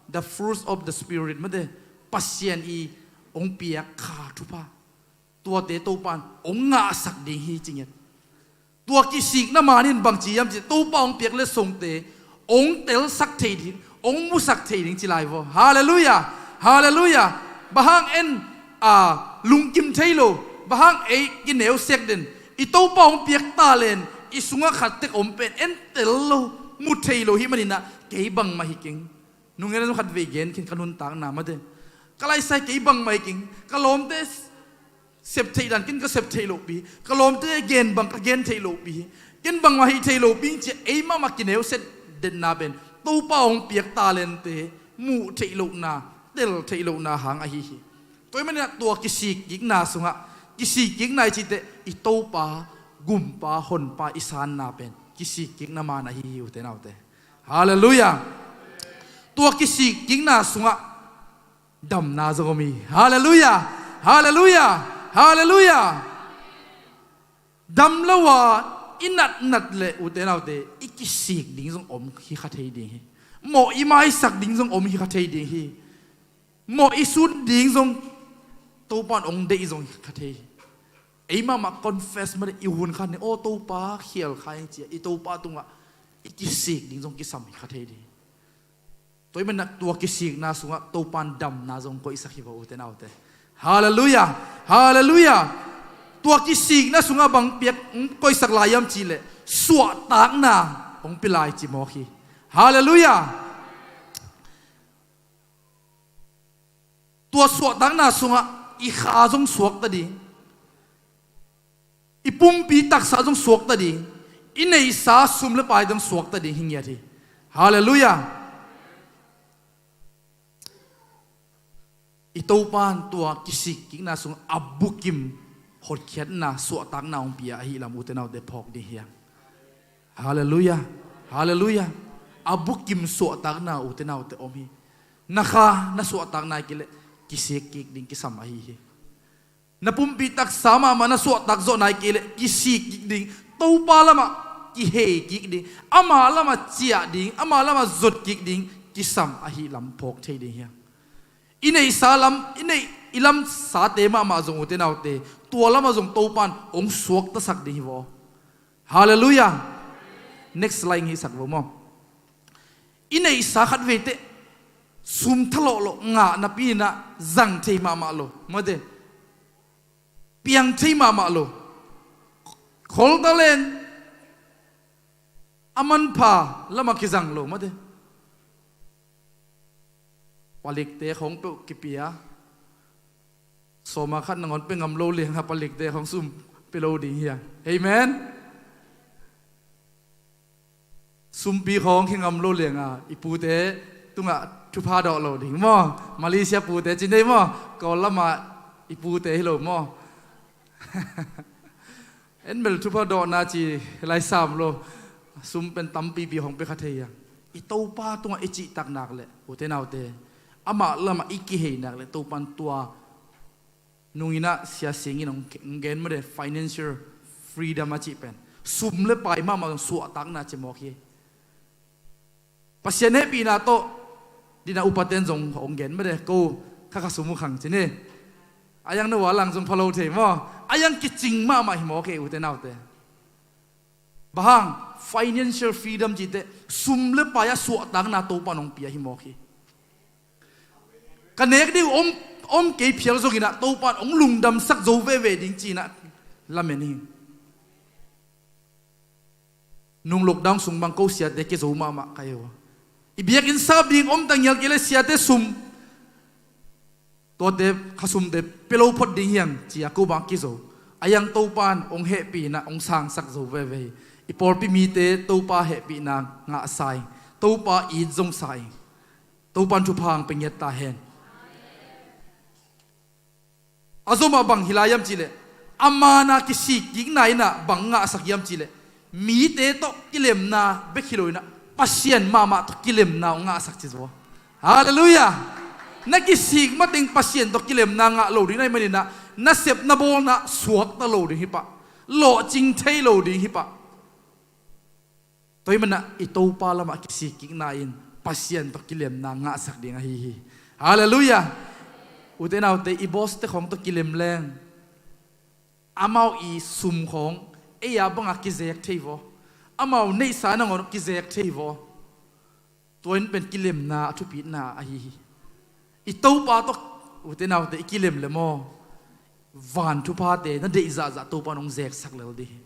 the fruits of the Spirit, mate, Pasian i hong piak kha thupha, tuate Topa in hong ngahsak ding hi ci ngiat. Tua kisikna man in bang ci hiam cih leh, Topa hong piak letsongte hong telsak thei ding, hong musak thei ding ci lai vaw. Halleluiah. Halleluiah. Bang hang en, a, lungkim thei lo, bang hang ei kineu sek den, i Topa hong piak talent i sungah khat tek om pen en tel lo, mu thei lo hih maninah kei bangmah hi keng. Nungel in khatvei gen khin ka nuntakna, mate, ka laisai kei bangmah hi keng. Ka lawmte sep theih dan ken ka sep theih lohpi, ka lawmte gen bang ka gen theih lohpi, ken bangmah hih theih lohpi ci-a ei mahmah kineu set Etna pen Topa hong piak talente muh theih lohna, tel theih lohna hang ahi hi. Tua ahih manin ah tua kisik kikna sungah, kisik kikna i cih teh i Topa, Gumpa, Honpa i sanna pen kisik kikna man ahi hi, ute naute. Halleluiah. Tua kisik kikna sungah damna zong om hi. Halleluiah. Halleluiah. Halleluiah. Dam lo a i natnat leh, ute naute, i kisik ding zong om hi kha thei ding hi. Mawh i maisak ding zong om hi kha thei ding hi. Mawh i sut ding zong Topa in hong deih zong hi kha thei hi. Ei mahmah confess mah leh i hun khat ni, aw Topa, khial kha ing, ci-a i Topa tungah i kisik ding zong kisam hi kha thei ding hi. Tua ahih manin ah tua kisikna sungah Topa in damna zong koihsak hi vo, ute naute. Halleluiah. Halleluiah. Tua kisikna sungah bang piak, hong koihsak lai hiam cih leh suahtakna hong pia lai ci mawk hi. Halleluiah. Tua suahtakna sungah i kha zong suakta ding, i pumpi taksa zong suakta ding, i neihsa sum le pai zong suakta ding hi ngiat hi. Halleluiah. I Topa in tua kisik kikna sungah a bukim hotkhiatna, suahtakna hong pia ahih lam, ute naute, phawk ding hi hang. Halleluiah. Halleluiah. A bukim suahtakna, ute naute, om hi. Na kha na suahtakna hi kei leh kisik kik ding kisam ahi hi. Na pumpi taksa mahmah na suahtak zawhna hi kei leh kisik kik ding, Topa lamah kihei kik ding, amah lamah ciah ding, amah lamah zot kik ding kisam ahih lam phawk thei ding hi hang. I neihsa lam, i neih, i lamsate mahmah zong, ute naute, tua lamah zong Topa in hong suaktasak ding hi vo. Halleluiah. Next slide hong hisak vo maw. I neihsa khat vei teh sum thalawhlawh ngah napi-in ah zang thei mahmah lo, mate, piang thei mahmah lo. Khol talent a manpha lamah kizang lo, mate. Palikte khawng peuh kipia, sawma khat nangawn pia ngam lo lianga palikte khawng sum pia lo ding hi hang. Amen. Sumpi khawng hi ngam lo lianga i pute tungah thupha dawh lo ding maw. Malaysia pute ci nei maw. Kawl lamah i pute hi lo maw. En bel thupha dawhna ci lai sam lo. Sum pen tampipi hong pia kha thei hi hang. I Topa tungah i cihtak nak leh, ute naute, amah lamah i kihei nak leh Topa in tua nungin ah Sia Sing in hong gen mah de, financial freedom a cih pen sum le pai mahmah zong suahtakna ci mawk hi. Pasian hehpihna tawh dina upaten zong hong gen mah de, ko kha kha sum uh khang ci ni. A yang na ua lang zong pha lo thei maw. A yang kicing mahmah hi mawk hi, ute naute. Bang hang, financial freedom cih teh sum le pai a suahtakna Topa in hong pia hi mawk hi. Ka nek ding uh om, om kei phial zongin ah Topa in hong lungdamsak zo veve ding ci-in ah lamen hi. Nung lockdown sung bang ko siate kizo mahmah ka hi uh a, i biakinn sap ding om ta ngial kei leh siate sum, tuate kha sumte pia lo phot ding hi hang ci-a ko bang kizo. A yang Topa in hong hehpihna hong sangsak zo veve hi. I pawlpi mite Topa hehpihna ngahsa ing. Topa it zongsa ing. Topa in thupha hong pia ngiat ta hen. A zomah bang hi lai hiam cih leh, a man a kisik kikna in ah bang ngahsak hiam cih leh, mite tawh kilemna bek hi lo in ah Pasian mahmah tawh kilemna hong ngahsak ci zaw. Halleluiah. Na kisik mateng Pasian tawh kilemna ngah lo ding na hih manin ah na sep na bawlna suakta lo ding hi pah. Lawhcing thei lo ding hi pah. Tua ahih manin ah i Topa lamah kisik kikna in Pasian tawh kilemna ngahsak ding ahi hi. Halleluiah. Ute naute, i boss te khawng tawh kilem leng amau i sum khawng ei a bangah kizek thei vaw. Amau neihsa nangawn kizek thei vaw. Tua in pen kilemna a thupitna ahi hi. I Topa tawh, ute naute, i kilem le maw, van thuphate na deih zahzah Topa in hong zeksak lel ding hi.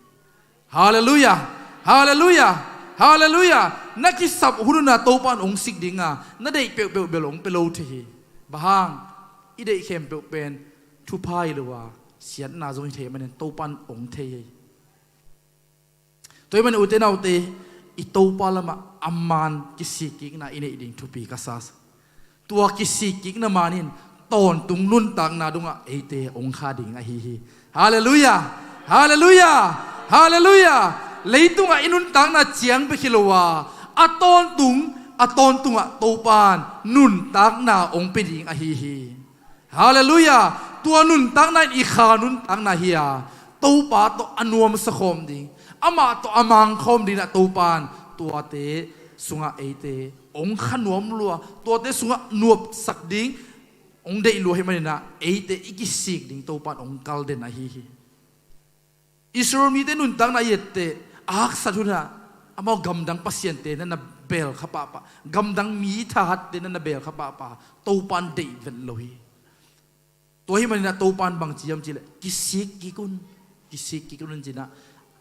Halleluiah. Halleluiah. Halleluiah. Na kisap hun hun ah Topa in hong sik ding a, na deih peuhpeuh bel hong pia lo thei hi. Bang hang, i deih khempeuh pen thupha hi lo a, siatna zong hi thei manin Topa in hong thei hi. Tua ahih manin ute naute, i Topa lamah a man kisikkikna i neih ding thupi ka sa. Tua kisikkikna man in tawntung nuntakna dongah eite hong kha ding ahi hi. Halleluiah. Halleluiah. Halleluiah. Leitungah i nuntakna ciang bek hi lo a, a tawntung a tawntungah Topan nuntakna hong pia ding ahi hi. Halleluiah. Tua nuntakna in i kha nuntakna hi a, Topa tawh a nuamsa khawm ding, amah tawh a mangkhawm dingin ah Topan tuate sungah eite hong kha nuam lua, tuate sungah nuamsak ding hong deih lua hi maninah eite i kisik ding Topan hong kal den ahi hi. Israel mite nuntakna i etteh, a haksat hunah amau gamdang pasiante na na belkha pahpah, gamdang mi thahatte na na belkha pahpah, Topan deih vet lo hi. Tua hi maninah Topan bang ci hiam cihleh, kisik kik un, kisik kik un cinah,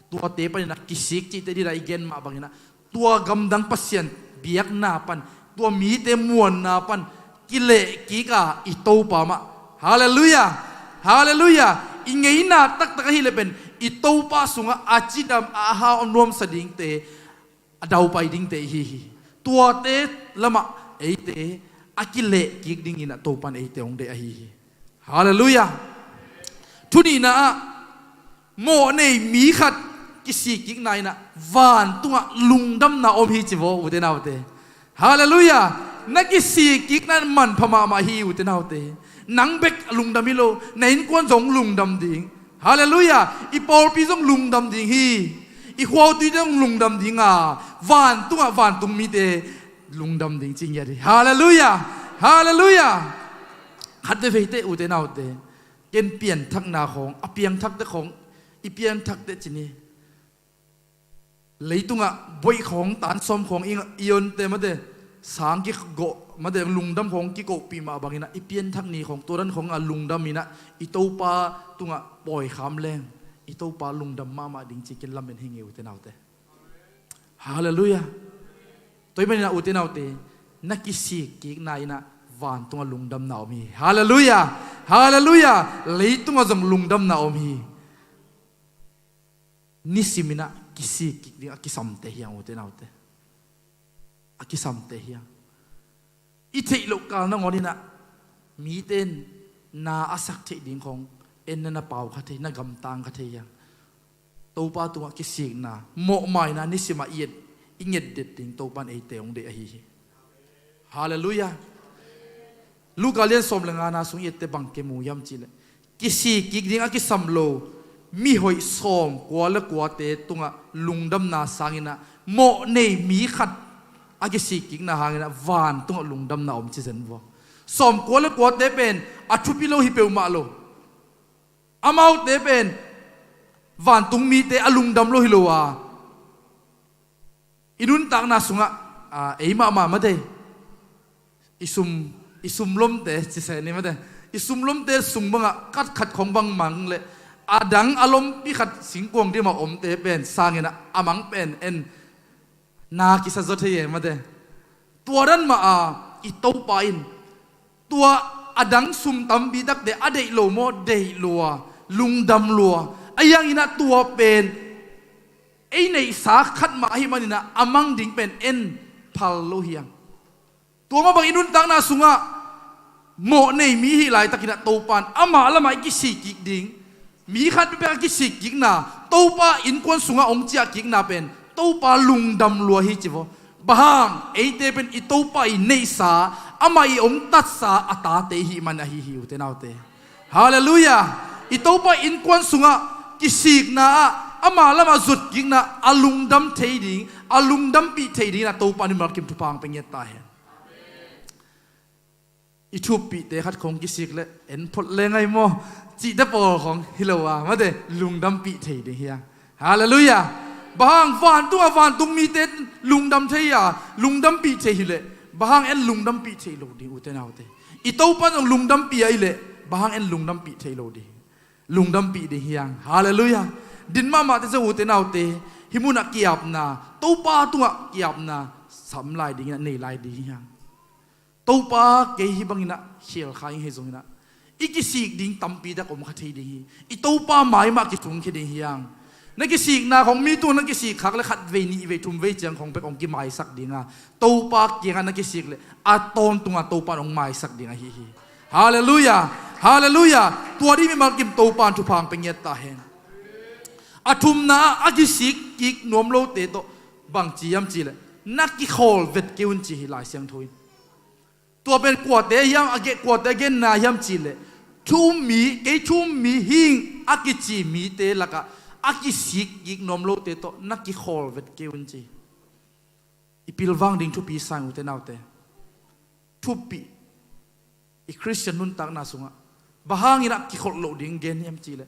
tuate paninah kisik cihte dina i gen mah banginah tua gamdang pasian biakna pan, tua mite muanna pan kilehkik a i Topa mah. Halleluiah. Halleluiah. I ngeina taktak ahileh pen i Topa sungah a cidam a hau a nuamsa dingte, a daupai dingte ihi hi. Tuate lamah eite a kilehkik dinginah Topan eite hong deih ahi hi. Halleluiah. Thunihna ah mawhnei mi khat kisikkikna inah vantungah lungdamna om hi ci vaw, ute naute. Halleluiah. Na kisikkikna in manpha mahmah hi, ute naute. Nang bek lungdam hi lo, na innkuan zong lungdam ding. Halleluiah. I pawlpi zong lungdam ding hi. I khuautui zong lungdam ding a, vantungah vantung mite lungdam ding ci ngiat hi. Halleluiah. Halleluiah. Khat veveite, ute naute, ken pianthakna khawng, a piangthakte khawng i pianthakte cin hi. Leitungah boih khawng, tansawm khawng i, i onte mate, sang kigawh mate, lungdam khawng kikohpih mah banginah i pianthak ni khawng, tua dan khawngah lungdam inah i Topa tungah pawikham leng i Topa lungdam mahmah ding ci ken lamen hi ngei, ute naute. Halleluiah. Tua hi maninah, ute naute, na kisikkikna inah vantungah lungdamna om hi. Halleluiah. Halleluiah. Leitungah zong lungdamna om hi. Nisiminah kisikkik ding a kisamte hiang, ute naute. A kisamte hiang. I theih loh kal nangawn inah mite in na a sak theih ding khawng en na na pau kha thei, na gamtang kha thei hiang. Topa tungah kisikna, mawhmaina nisimah i et, i ngetdet ding Topan eite hong deih ahi hi. Halleluiah. Luka lian sawm le ngana sung i etteh bang kimu hiam cihleh, kisikkik ding a kisam lo mihoih sawmkua le kuate tungah lungdamna sanginah mawhnei mi khat a kisikkikna hanginah vantungah lungdamna om ci zen vua. Sawmkua le kuate pen a thupi lo hi peuhmah lo. Amaute pen vantung mite a lungdam lo hi lo a, i nuntakna sungah, a, ei mahmah mate, i sum, i sumlomte, ci se ni mate, i sumlomte sung bangah khat khat khawng bang mang le, a dang a lompi khat singkuang dimah omte pen sanginah a mang pen en na kisa zaw thei e mate. Tua dan mah a, i Topa in tua a dang sum tampi takte a deih lo maw, deih lua, lungdam lua, a hianginah tua pen ei neihsa khat mah ahi maninah a mang ding pen en phal lo hiang. Tua mah bang i nuntakna sungah mawhnei mi hih laitakinah Topan amah lamah i kisikkik ding, mi khat peuhpeuh a kisikkikna, Topa innkuan sungah hong ciahkikna pen Topa lungdam lua hi ci vaw. Bang hang, eite pen i Topa i neihsa, amah i hong tatsa a tate ihih man ahi hi, ute naute. Halleluiah. I Topa innkuan sungah kisikna ah amah lamah zutkikna a lungdam thei ding, a lungdampih thei dingin a Topa in malkim thupha hong pia ngiat ta hen. I thuppihte khat khawng kisik le en phot le ngai maw, cihte pawl khawng hi lo a, mate, lungdampih thei ding hiang. Halleluiah. Bang hang, vantungah vantung mite lungdam thei a, lungdampih thei hileh bang hang en lungdampih thei lo ding, ute naute. I Topan zong lungdampih a hileh bang hang en lungdampih thei lo ding. Lungdampih ding hiang. Halleluiah. Din mahmahte zong, ute naute, hih munah ki-apna, Topa tungah ki-apna sam lai dinginah nei lai ding hiang. Topa kei hih banginah khial kha ing hi zonginah i kisik ding tampi tak om kha thei ding hi. I Topa mai mah kisungkhia ding hiang. Na kisikna khong mi tungah na kisik khak le khat vei, nih vei, thum vei ciang khong bek hong kimaisak ding a, Topa kiangah na kisik le a tawntunga Topa in hong maisak ding ahi hi. Halleluiah. Halleluiah. Tua ding mimal kim Topa in thupha hong pia ngiat ta hen. A thumna ah a kisik kik nuam lote tawh bang ci hiam cih leh na kikhawl vet kei un ci hi Lai Siangtho in. Tua pen kuate hiam a gen, kuate a genna hiam cih leh thu um mi, kei thu um mi hing a kici mite lakah a kisik kik nuam lote tawh na kikhawl vet kei un ci. I pilvang ding thupi sa ing, ute naute. Thupi. I Khristian nuntakna sungah bang hangin a kikholh loh ding gen hiam cih leh,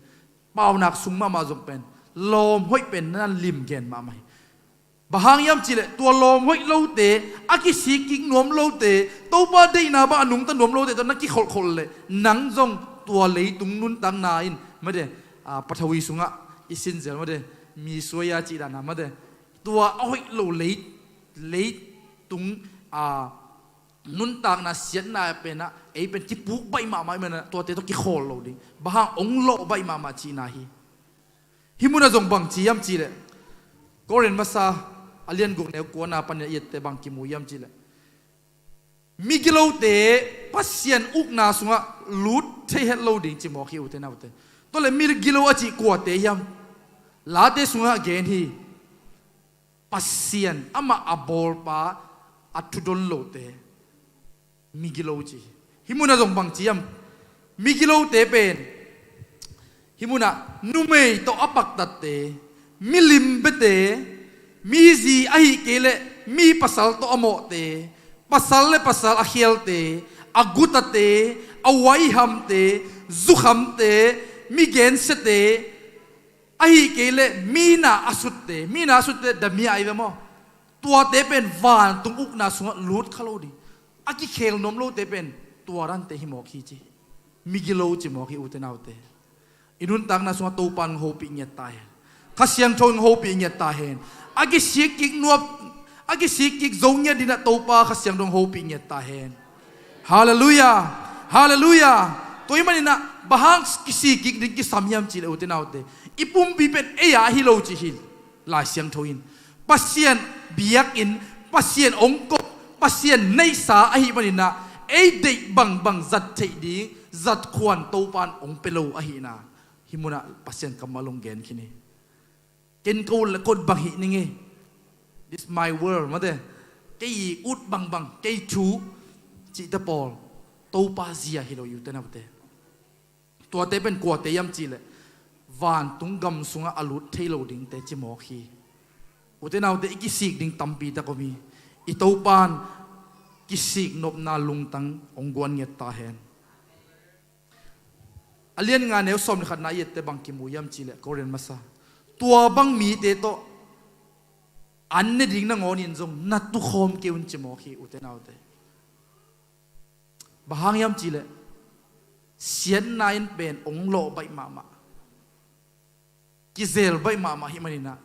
paunak sung mahmah zong pen lawm hoih pen na lim gen mahmah hi. Bang hang hiam cih leh tua lawm hoih lote, a kisik kik nuam lote, Topa deihna bang a nungta nuam lote tawh na kikholhkholh leh nang zong tua leitung nuntakna in, mate, a, pathawi sungah i sinzel, mate, mi suai a cih dana, mate, tua a hoih lo lei, leitung, a, nuntakna siatna penah ei pen kipuk baih mahmah i manah tuate tawh kikhawl lo ding. Bang hang hong lawh baih mahmah cihna hi. Hih munah zong bang ci hiam cih leh, Korin masa a lian guk neu kuana panin a i ette bang kimu hiam cih leh, migilote Pasian ukna sungah lut thei het lo ding ci mawk hi, ute naute. Tua leh migilo a cih kuate hiam? Late sungah gen hi. Pasian, amah a bawlpa a thudon lote, migilo ci hi. Hih munah zong bang ci hiam? Migilote pen hih munah numei tawh a paktatte, milim biate, mi zi ahih kei leh mi pasal tawh a mawhte, pasal le pasal a khialte, a gutate, a waihamte, zukhamte, mi gensiate, ahih kei leh mi na a sutte, mi na a sutte damia ahi ve maw? Tuate pen vantung ukna sungah lut kha lo ding. A kikhel nuam lote pen tua dante hi mawk hi ci. Migilo ci mawk hi, ute naute. I nuntakna sungah Topa in hong hopih ngiat ta hen. Kha Siangtho in hong hopih ngiat ta hen. A kisik kik nuam, a kisik kik zo ngiat dingin ah Topa Kha Siangtho in hong hopih ngiat ta hen. Halleluiah. Halleluiah. Tua ahih manin ah bang hang kisik kik ding kisam hiam cih leh, ute naute, i pumpi pen ei a hi lo ci hi Lai Siangtho in. Pasian biakinn, Pasian hong kop, Pasian neihsa ahih manin ah ei deih bangbang zat theih ding, zat khuan Topa in hong pia lo ahihna hih munah Pasian kammal hong gen khin hi. Ken ka ut le ka ut bang hi ning e. This my world, mate. Kei i ut bangbang, kei thu cihte pawl Topa zia hi lo, ute naute. Tuate pen kuate hiam cih leh vantung gam sungah a lut thei lo dingte ci mawk hi. Ute naute, i kisik ding tampi tak om hi. I Topa in kisik nopna lungtang hong guan ngiat ta hen. A lian nga neu sawm le khatna i ette bang kimu hiam cih leh, Korin masa, tua bang mite tawh an ne ding nangawnin zong na tukhawm kei un ci mawk hi, ute naute. Bang hang hiam cih leh siatna in pen hong lawh baih mahmah, kizel baih mahmah ahih manin ah,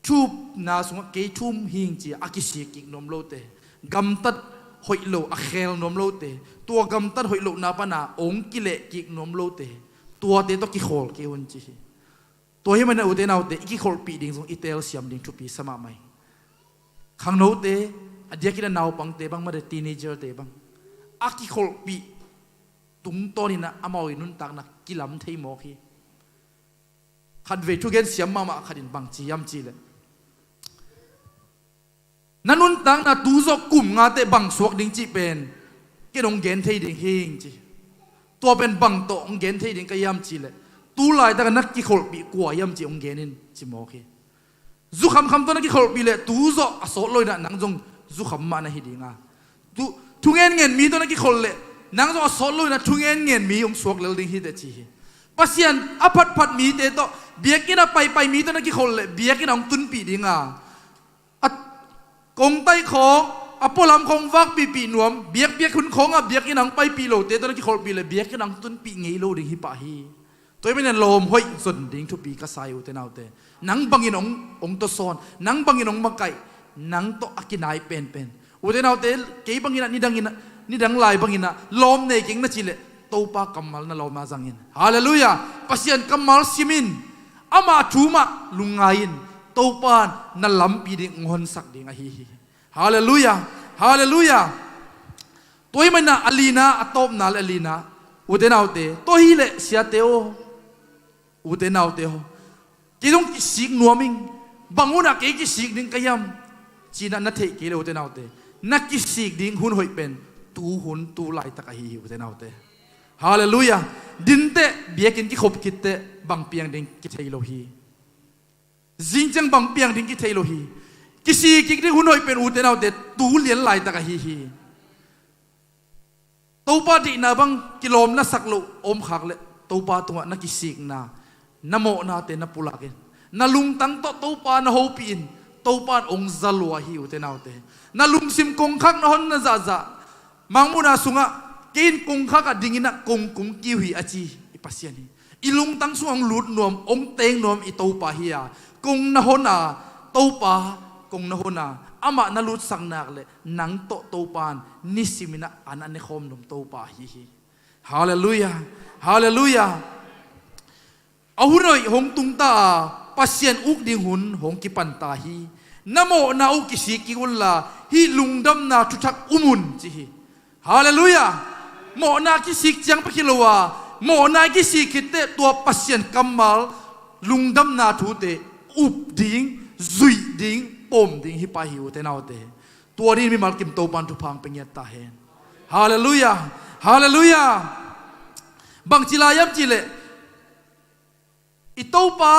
thu upna sungah kei thu um hing ci-a a kisik kik nuam lote, gamtat hoih lo a khel nuam lote, tua gamtat hoih lohna pana hong kileh kik nuam lote, tuate tawh kikhawl kei un ci hi. Tua ahih manin ah, ute naute, i kikholhpih ding zong i telsiam ding thupi sa mahmah hi. Khangnote, a diakin a naupangte bang, mate, teenager-te bang, a kikholhpih tungtawnin ah amau i nuntakna kilam thei mawk hi. Khatvei thugen siam mahmah khat in bang ci hiam cih leh, na nuntakna tu zawh kum nga teh bang suak ding cih pen ken hong gen thei ding hing ci. Tua pen bang tawh hong gen thei ding ka hiam cih leh, tu laitak a na kikholhpih kua hiam cih hong gen in ci mawk hi. Zu khamkham tawh na kikholhpih leh tu zawh a sawt lo in ah nang zong zu kham mah na hi ding a. Tu, thu ngenngen mi tawh na kikholh leh nang zong a sawt lo in ah thu ngenngen mi hong suak lel ding hi teh ci hi. Pasian a phatphat mite tawh, biakinn a paipai mi tawh na kikholh leh biakinn a hong tunpih ding a. A kongtaih khawng, a pualam khawng vakpihpih nuam, biakpiak hun khawngah biakinn a hong paipih lote tawh na kikholhpih leh biakinn a hong tunpih ngei lo ding hi pah hi. Tua ahih manin lawm hoih zon ding thupi ka sa hi, ute naute. Nang bangin hong, hong tawsawn, nang bangin hong makaih, nang tawh a kinai penpen. Ute naute, kei bangin ah, nidangin ah, nidang lai bangin ah lawm nei keng na cih leh, Topa kammal na lawmna zangin. Halleluiah. Pasian kammal simin, Ama thu mah lungngai in, Topa in na lampi ding hong honsak ding ahi hi. Halleluiah. Halleluiah. Tua ahih manin a lina, a tawpna le a lina, ute naute, tua hileh siate aw, ute naute aw, kei zong kisik nuam ing. Bang hunah kei kisik ding ka hiam ci-in ah na theih kei leh, ute naute, na kisik ding hun hoih pen tu hun tu laitak ahi hi, ute naute. Halleluiah. Dinteh biakinn kikhop khitteh bang piang ding kithei lo hi. Zing ciang bang piang ding kithei lo hi. Kisik kik ding hun hoih pen, ute naute, tu lian laitak ahi hi. Topa deihna bang kilawm na sak loh om khak leh, Topa tungah na kisikna, na mawhnate na pulak in, na lungtang tawh Topa na hopih in, Topa in hong za lua hi, ute naute. Na lungsim kongkhak na hon na zahzah, Mangmuhna sungah, kei in kongkhak ah dingin ah kong kong kiu hi a ci i Pasian hi. I lungtang sungah hong lut nuam, hong teng nuam i Topa hi a, kong na hon a, Topa, kong na hon a, amah na lutsak nak leh nang tawh Topa in nisimin ah an a nekhawm nuam Topa ahi hi. Halleluiah. Halleluiah. A hun hoih hong tungta a, Pasian uk ding hun hong kipanta hi. Na mawhna uh kisik kik unla, hih lungdamna thuthak um un, ci hi. Halleluiah. Mawhna kisik ciang pek hi lo a, mawhna kisik khitteh tua Pasian kammal lungdamna thute up ding, zuih ding, pom ding hi pah hi, ute naute. Tua dingin mimal kim Topa in thupha hong pia ngiat ta hen. Halleluiah. Halleluiah. Bangci lai hiam cih leh, i Topa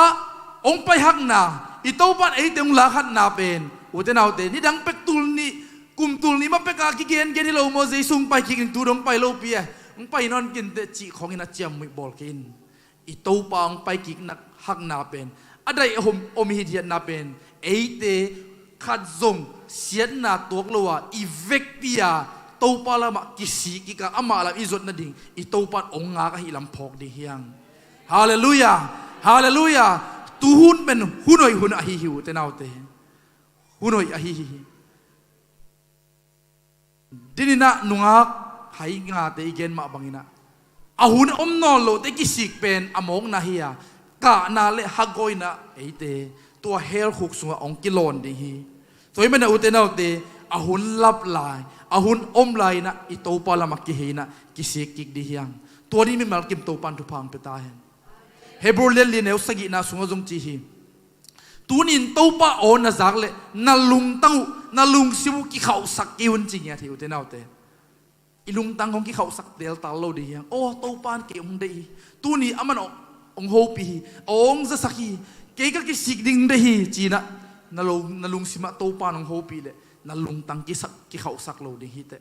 hong pai hakna, i Topa in eite hong lak hakna pen, ute naute, nidang pek tul nih, kum tul nih mah pek a kigengen hi lo maw, Jesu hong pai kik in, tu dong pai lopi e, hong pai nawn kei inteh cih khawngin a ciamnuih bawl kei in. I Topa hong pai kik nak hakna pen, a daih om, om hithiatna pen, eite khat zong siatna tuak lo a, i vekpi a, Topa lamah kisik kik a, amah lam i zuat nading, i Topa in hong ngak ahih lam phawk ding hi hang. Halleluiah. Halleluiah. Tu hun pen hun hoih hun ahi hi, ute naute. Hun hoih ahi hi. Dinin ah nungak hai ngate i gen mah bangin ah, a hun om nawn lote kisik pen a mawkna hi a, kahna le hagawina eite tua hell khuk sungah hong kilawn ding hi. Tua ahih manin ah, ute naute, a hun lap lai, a hun om lai-in ah i Topa lamah kihei-in ah kisik kik ding hi hang. Tua dingin mimal kim Topa in thupha hong pia ta hen. Hebrew lian li neu sagihna sungah zong ci hi. Tuni-in Topa aw na zak leh na lungtang uh, na lungsim uh kikhauhsak kei un, ci ngiat hi, ute naute. I lungtang hong kikhauhsak teltal lo ding hi hang. Aw, Topa in kei hong deih hi. Tuni aman hong, hong hopih hi. Hong zasak hi. Kei ka kisik ding deih hi, ci-in ah na lo, na lungsim ah Topa in hong hopih leh na lungtang kisak, kikhauhsak lo ding hi teh.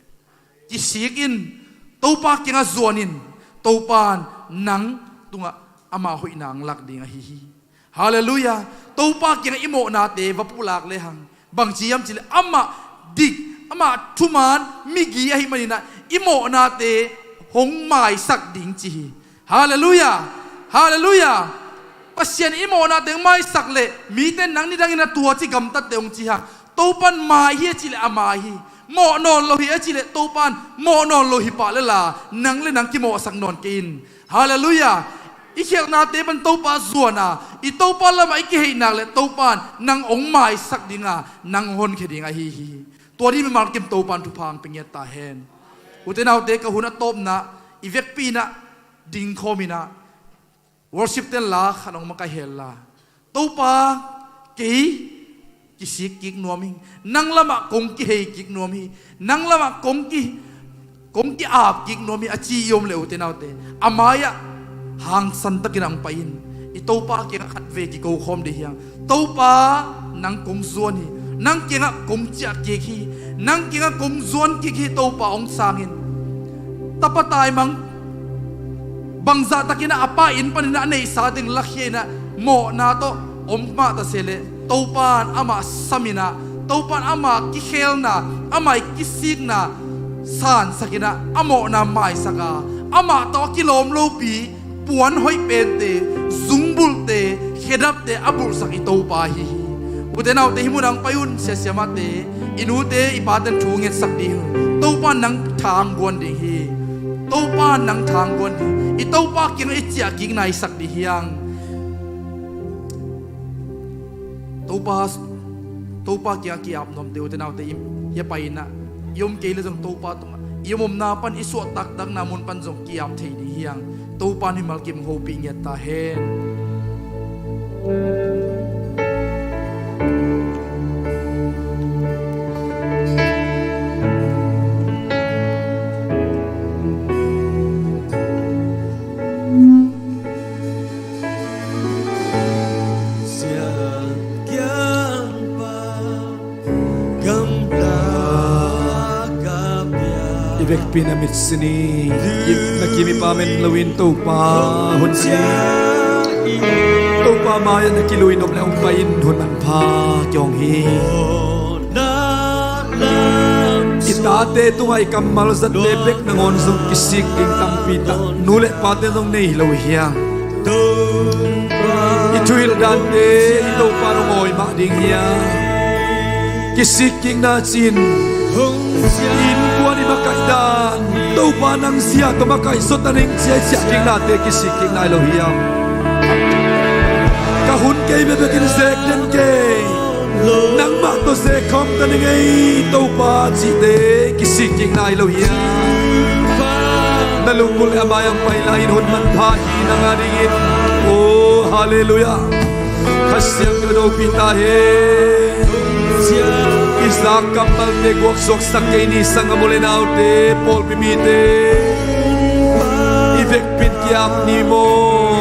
Kisik in, Topa kiangah zuan in, Topa in nang tungah ama hoihna hong lak ding ahi hi. Halleluiah. Topa kiangah i mawhnate va pulak lehang, bangci hiam cih leh amah dik, amah thuman migi ahih manin ah i mawhnate hong maisak ding ci hi. Halleluiah. Halleluiah. Pasian in i mawhnate hong maisak leh mite in nang nidangin a tua ci gamtatte hong ci hang. Topa in mai hi a cih leh a mai hi. Mawh nawn lo hi a cih leh Topa in mawh nawn lo hi pah lel a, nang le nang kimawhsak nawn kei in. Halleluiah. I khialhnate pan Topa zuan a, i Topa lamah i kihei nak leh Topa in nang hong maisak ding a, nang hong honkhia ding ahi hi. Tua dingin mimal kim Topa in thupha hong pia ngiat ta hen. Ute naute, ka hun a tawpna, i vekpi-in ah dingkhawm in ah, worship ten la khat hong makaih hen la, Topa, kei kisik kik nuam hi. Nang lamah kong kihei kik nuam hi. Nang lamah kong ki, kong ki-ap kik nuam hi, a ci i om leh, ute naute, a mai-ah hangsantakin ah hong pai in. I Topa kiangah khatvei kiko khawm ding hi hang. Topa, nang kong zuan hi. Nang kiangah kong ciah kik hi. Nang kiangah kong zuan kik hi, Topa, hong sang in. Tapa taimang bangzah takin ah a pa inn panin ah a neihsa teng lakhia in ah mawhna tawh om mah ta se leh, Topa in amah sam in ah, Topa in amah kikhelna, amah i kisikna sansak in ah, a mawhna maisak a, amah tawh a kilawm lopi puan hoih pente, zungbulhte, khedapte a bulhsak i Topa ahi hi. Ute naute, hih munah hong pai un, siasiamahte, i nute i pate in thu ngetsak ding hi. Topa in nang tha hong guan ding hi. Topa in nang tha hong guan ding hi. I Topa kiangah i ciah kik naisak ding hi hang. Topa, Topa kiang ki-ap nuamte, ute naute, i, hia pai-in ah i om kei le zong Topa tungah i om omna pan, i suah taktakna mun pan zong ki-ap thei ding hi hang. Topa in mimal kim hong hopih ngiat ta hen. I vekpi-in a mitsi ni, na kim i pam en loin Topa hun si ni. Topa mai-ah na kilui nop le hong pai in, hun manpha kiang hi. I tate tungah i kammal zatte bek nangawn zong kisik ding tampi tak nu le pate zong nei hi lo hiam? I thuhilh dante i Topa hong awi mah ding hiam? Kisik kikna ci-in, i innkuan i makaih dan, Topa nang zia tawh makaih zaw ta ning ci-a i siah kiknate kisik kikna hi lo hiam? Ka hun kei bekbekin zek den kei, nangmah tawh zek khawm ta ning ei Topa cihte kisik kikna hi lo hiam? Na lungkul le a mai-ah hong pai lai-in hun manpha hi nang a dingin. Oh, halleluiah. Kha Siangtho in hopih ta hen. I zak kammalte guak suaksak kei ni, sanggam u le naute, pawlpi mite. I vekpi-in ki-ap ni maw.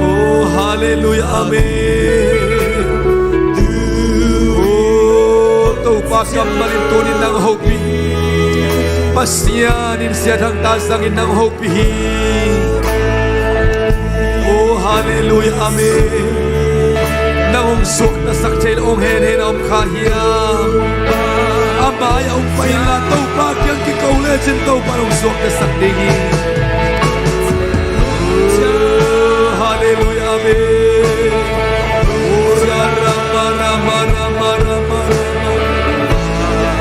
Oh, halleluiah, amen. Oh, Topa kammal in tuni-in nang hopih. Pasian in Sia Thang Ta Sang in nang hopih hi. Oh, halleluiah, amen. Nang hong suaktasak thei lo hong henhen a om kha hiam? A mai-ah hong pai inla, Topa kiang kiko lecin Topa in hong suaktasak ding hi. Oh, halleluiah, amen. Oh, ra, ra, ma, ra, ma, ra, ma, ra, ma.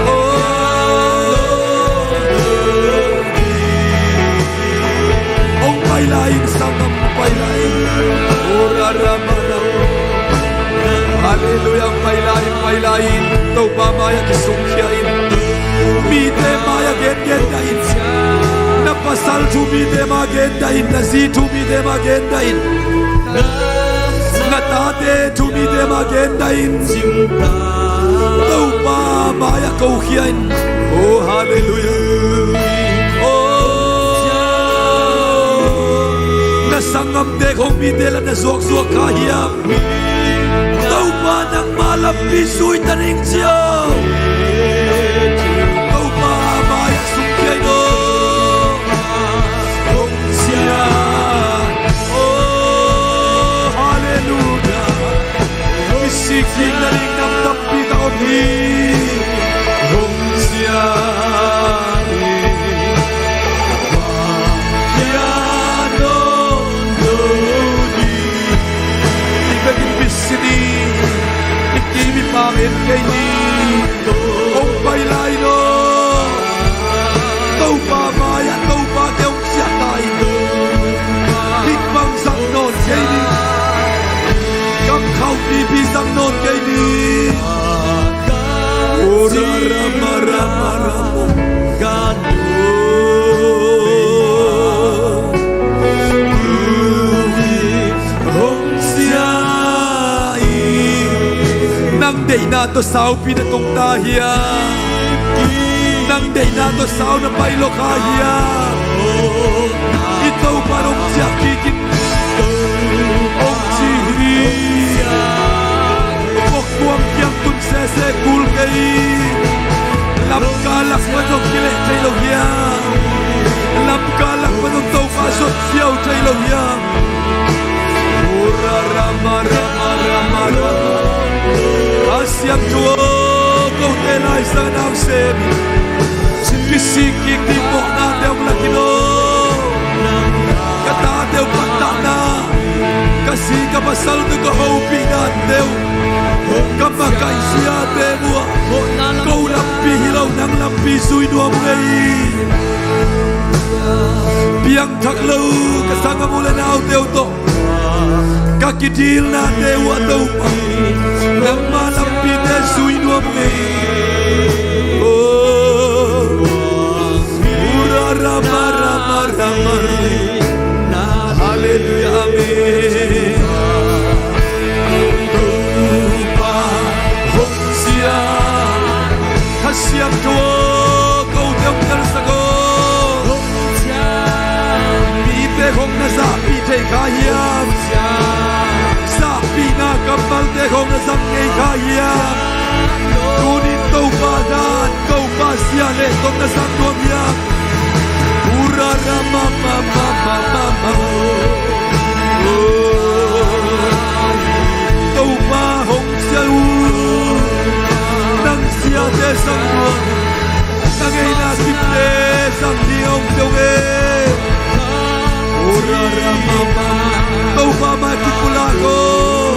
Oh, hong pai lai-in, sanggam, hong pai lai-in. Oh, ra, ra, ma, ra. Halleluiah, hong pai lai-in, pai lai-in. Topa mai-ah kisungkhia in. Mite mai-ah gen, gen dah in. Na pasal thu mite mai-ah gen dah in. Na zi thu mite mai-ah gen dah in. Na tate thu mite mai-ah gen dah in. Topa mai-ah kokhia in. Oh, halleluiah. Oh, na sanggamte khawng mite lah na zuakzuak kha hiam? Topa nangma lampi zui ta ning ci-a. Topa mai-ah sungkhia in aw. Hong ciah. Oh, halleluiah. Kisik ding na ding nam tampi tak om hi. Hong ciah hi. Hong ciah nawn lo ding. I vekin mitsi ni. I kim i pam en kei ni. Hong pai lai lo. Topa mai-ah Topa te hong ciah ta in. Hih bang zang nawn kei ni. Kam khauh pipi zang nawn kei ni. Oh, ra, ra, ma, ra, ma, ra, ma. Oh, hong ciah in. Nang deihna tawh saupi na tung ta hiam? Nang deihna tawh sau na pai lo kha hiam? I Topa hong ciah kik in, hong ci hi. Vok kuang kiang tun sese kul kei. Lamka lak pan zong kileh thei lo hiam? Lamka lak pan zong Topa zot ziau thei lo hiam? A siangtho aw, kote Lai Siangtho sem in. Kisik kik ding mawhnate hong lak in aw. Ka tate uh pattahna, ka zi ka pasal uh ka hopih dante uh, ka makaih ziate uh ah, ko lampi hi lo, nang lampi zui nuam ngei. Piangthak lo ka sanggam u le naute uh tawh Ka kidilnate uh ah Topa, nangma lampite zui nuam ing. Oh, ura rama rama rama. Halleluiah, amen. Topa hong ciah. Kha Siangtho aw, kote hong telsak aw. Mite khong na zahpih thei kha hiam? Zahpihna kammalte khong na zang ngei kha hiam? Tunin Topa dan, Topa zia le tong na zang nuam hiam? Ura rama mama mama mama. Oh, Topa hong ciah uh. Nang ziate zang nuam. Ka ngeina kipte zang ding hong ci ung e. Ura rama mama. Topa mai kipulak aw.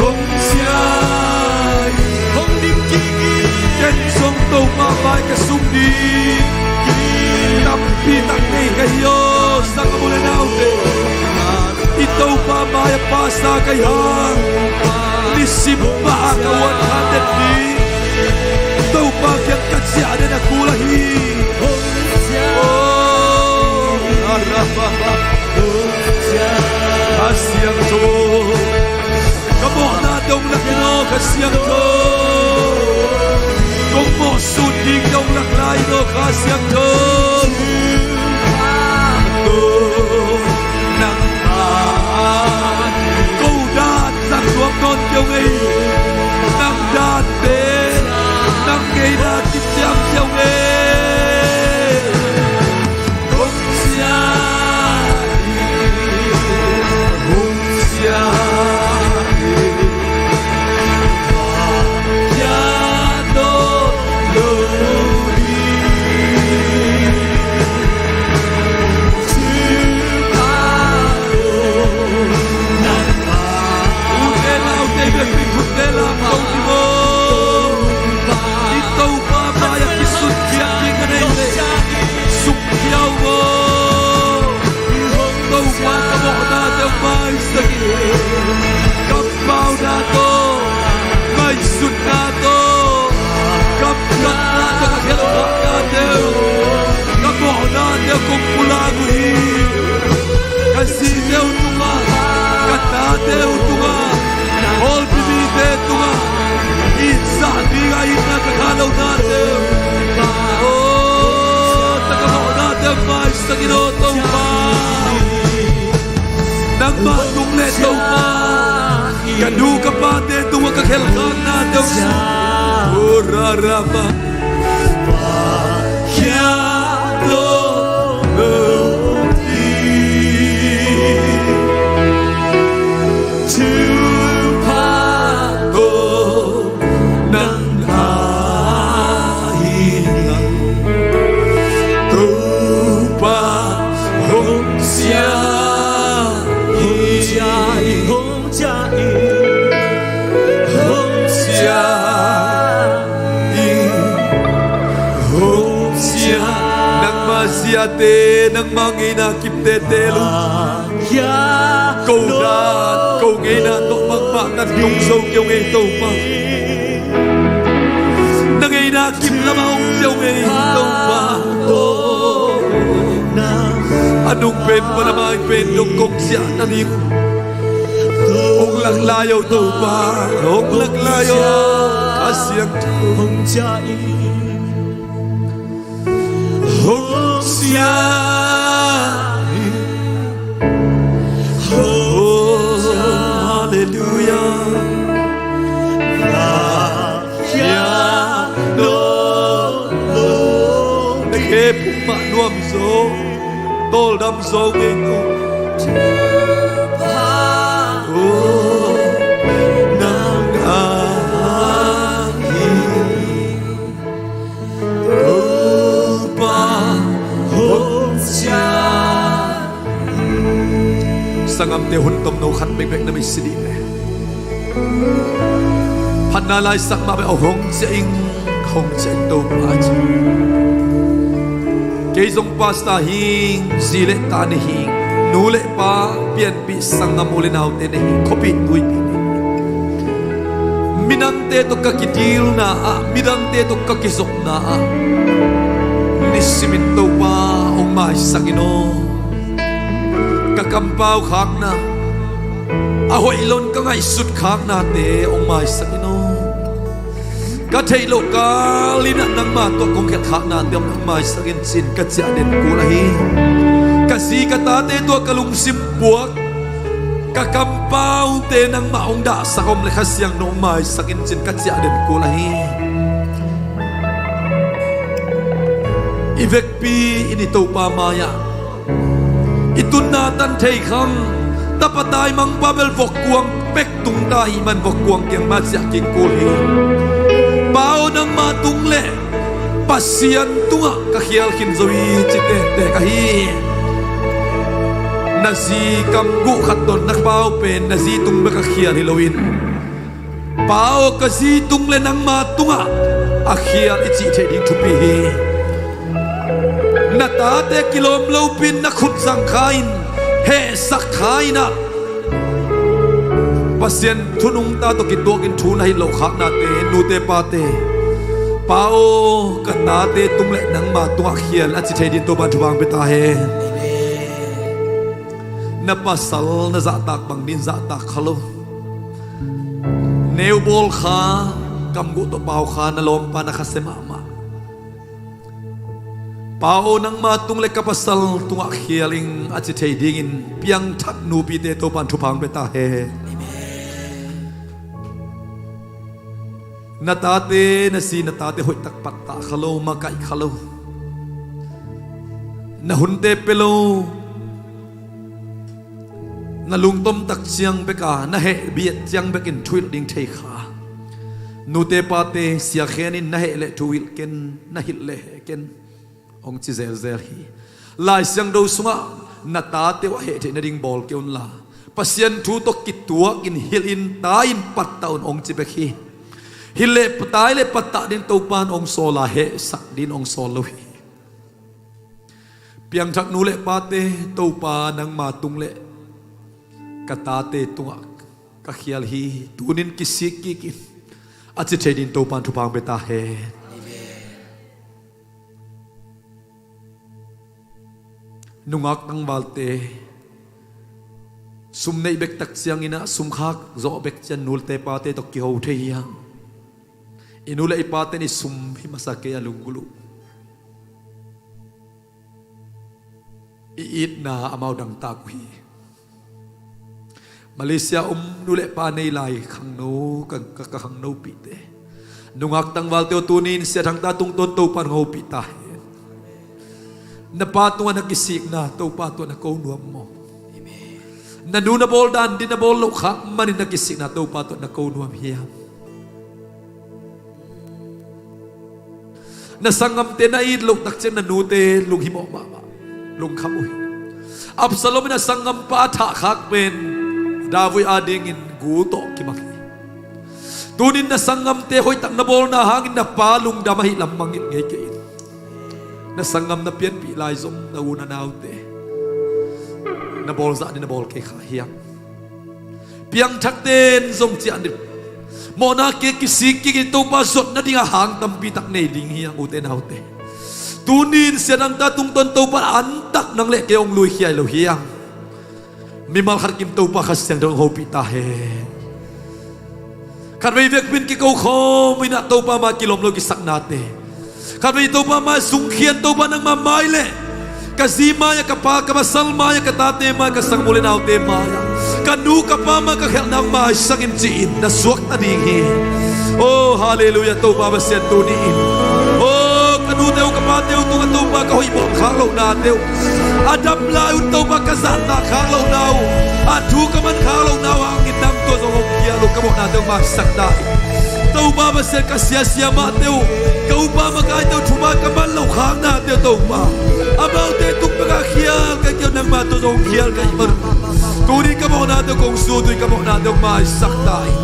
Hong ciah. Hong dim kik. Ken zong Topa mai ka sung ding. Tampi tak nei ka hi aw, sang a mu le naute. I Topa mai-ah pasa ka hi hang. Nisim mah ka one hundred ding. Topa kiang ka ciah den a kul ahi. Oh, arababa. Kha Siangtho. Ka mawhnate hong lak in aw Kha Siangtho. Kong mawhsut dingte hong lak lai in aw Kha Siangtho. Nangma ko dan zang nuam nawn kei ung ei. Nang dante, nang ngeina kip ciang kei ung ei. Hong ciah in, hong ciah in. Ute naute, i biakinn khut le lam ko ni maw? I Topa mai-ah kisut biakinn ka nei leh sukkhia un maw? Topa ka mawhnate hong maisak in. Ka pauna tawh, ngaihsutna tawh, ka piakna tawh ka khelhkhanate uh, ka mawhnate uh kong pulak uh hi. Ka zite uh tungah, ka tate uh tungah, hawlpi mite tungah, i zah ding a itna ka kha lonate uh, aw, ta ka mawhnate uh maisak in aw Topa. Nangmah tung le Topa, ka nu ka pate tungah ka khelhkhanna teuh. Oh, rarama. Nang a hi. Topa hong ciah in, hong ciah in, hong ciah in, hong ciah. Nangma ziate, nangma ngeina kipte teel un. Ko dan, ko ngeina tawh bangmah kan tung zo kei ung ei Topa. Na ngeina kim lamah ung kei ung ei Topa. A nung pen pan a mai pen dong kong ciah na ding. Hong lak lai o Topa, hong lak lai o. A siang hong ciah in. Hong ciah in. Oh, halleluiah. Hong ciah in. Na khe pum mah nuam zaw, tawldam zaw ngei ko. Oh, nang a hi. Topa hong ciah. Sanggamte, hun tomno khat bekbek na misi dih le phatna laisak mah bek, hong ciah in, hong ciah in Topa ci. Kei zong pastor hing, zi le ta nei hing, nu le pa, pianpih sanggam u le naute nei hing, khuapih tuipih nei hing. Midangte tawh ka kidilna ah, midangte tawh ka kizopna ah, nisimin Topa hong maisak in aw. Ka kampau khakna, a hoih loin ka ngaihsut khaknate hong maisak in aw. Ka theih loh kalin ah nangma tawh kong khelh khaknate hong maisak in ci-in ka ciah den kul ahi. Ka zi ka tate tungah ka lungsim puak, ka kampaute nangmah hong dahsak om leh Kha Siangtho hong maisak in ci-in ka ciah den kul ahi. I vekpi in i Topa mai-ah i tunna tan thei khang, tapa taimangpa bel vokkuang pek tung ta ahih man vokkuang kiang mah ciah kik kul hi. Pa aw, nangma tung le Pasian tungah ka khial khin zo hi, ci tektek ahi. Na zi kamguh khat tawh na pau pen na zi tung bek a khial hi loin, Pa aw, ka zi tung le nangma tungah a khial i cih theih ding thupi hi. Na tate kilawm lopi-in na khut zang kha-in, hehsak kha-in ah, Pasian thu nungta tawh kituakin thu na hilh loh khaknate, nute pate, Pa aw, ka tate tung le nangma tungah khial a ci thei dingin Topa'n thupha hong pia ta hen. Na pasal na zahtak bang dingin zahtak kha lo. Neu bawl kha, kamguh tawh pau kha, na lawmpa na khasia mahmah. Pa aw, nangma tung le ka pasal tungah khial ing a ci thei dingin piangthak nupite Topa'n thupha hong pia ta hen. Na tate, na zi, na tate hoihtak pattah kha lo, makaih kha lo. Na hunte pia lo. Na lungtom tak ciang bek a, na heh biat ciang bekin thuhilh ding thei kha. Nute pate, sia khen in, na heh leh thuhilh ken, na hilh leh heh ken, hong ci zelzel hi. Lai Siangtho sungah na tate uh a heh theih nading bawl kei un la, Pasian thu tawh kituakin hilhin tai-in pattah un, hong ci bek hi. Hilh leh tai leh pattah dingin Topa'n hong sawl a, hehsak dingin hong sawl lo hi. Piangthak nu le pate, Topa nangma tung le ka tate tungah ka khial hi, tuni-in kisik kik in a ci thei dingin Topa'n thupha hong pia ta hen. Nungak tangvalte, sum neih bek tak ciangin ah sum khak zawh bek ciang nute pate tawh kiho thei hi hang. I nu le i pate in i sum hi masa kei a lunggulh uh. I itna amau dangtak uh hi. Malaysia om nu le pa nei lai khangno, ka, ka, ka khangnopihte, nungak tangvalte aw, tuni-in Sia Thangta tungtawn Topa'n hong hopih ta hen. Na pa tungah na kisikna Topa tungah na ko nuam maw? Na nu na bawl dan ding na bawl loh khak manin na kisikna Topa tungah na ko nuam hiam? Na sanggamte na it loh tak ciang na nute lunghimawh mahmah, lungkham uh hi. Absalom in a sanggampa a thahkhak pen David adingin gu tawh kimang hi. Tuni-in na sanggamte hoihtak na bawlna hangin na pa lungdam ahih lam mangngilh ngei kei in. Na sanggam na pianpih lai zong na u na naute na bawl zah ding na bawl kei kha hiam? Piangthakte in zong ciah ding, mawhna kei kisik kik in Topa zuat nading a hang tampi tak nei ding hiam, ute naute? Tuni-in Sia Thangta tungtawn Topa antak nang le kei hong lui khia hi lo hiam? Mimal khat kim Topa Kha Siangtho hong hopih ta hen. Khatvei vekpi-in kiko khawm in ah Topa mai-ah kilawm lo kisaknate, khatvei Topa mai-ah sungkhian, Topa nangma mai leh ka zi mai-ah, ka pa, ka pasal mai-ah, ka tate mai-ah, ka sanggam u le naute mai-ah, ka nu ka pa mai-ah ka khelhna hong maisak in ci-in na suak ta ding hi. Oh, halleluiah, Topa Pasian, tuni-in, oh, ka nute uh ka pate uh tungah Topa ka hoih bawl khak lohnate uh, a dam lai un Topa ka zahtak khak lohna uh, a thu ka man khak lohna uh hangin nang tua zong hong khial uh, ka mawhnate hong maisak ta in. Topa Pasian, ka sia siamahte uh, ka upa makaite uh thupha ka man loh khaknate uh Topa, amaute tung bek a khial ka hih kei uh, nangma tua zong hong khial ka hih man uh, tuni ka mawhnate uh kong sut uh hi, ka mawhnate hong maisak ta in.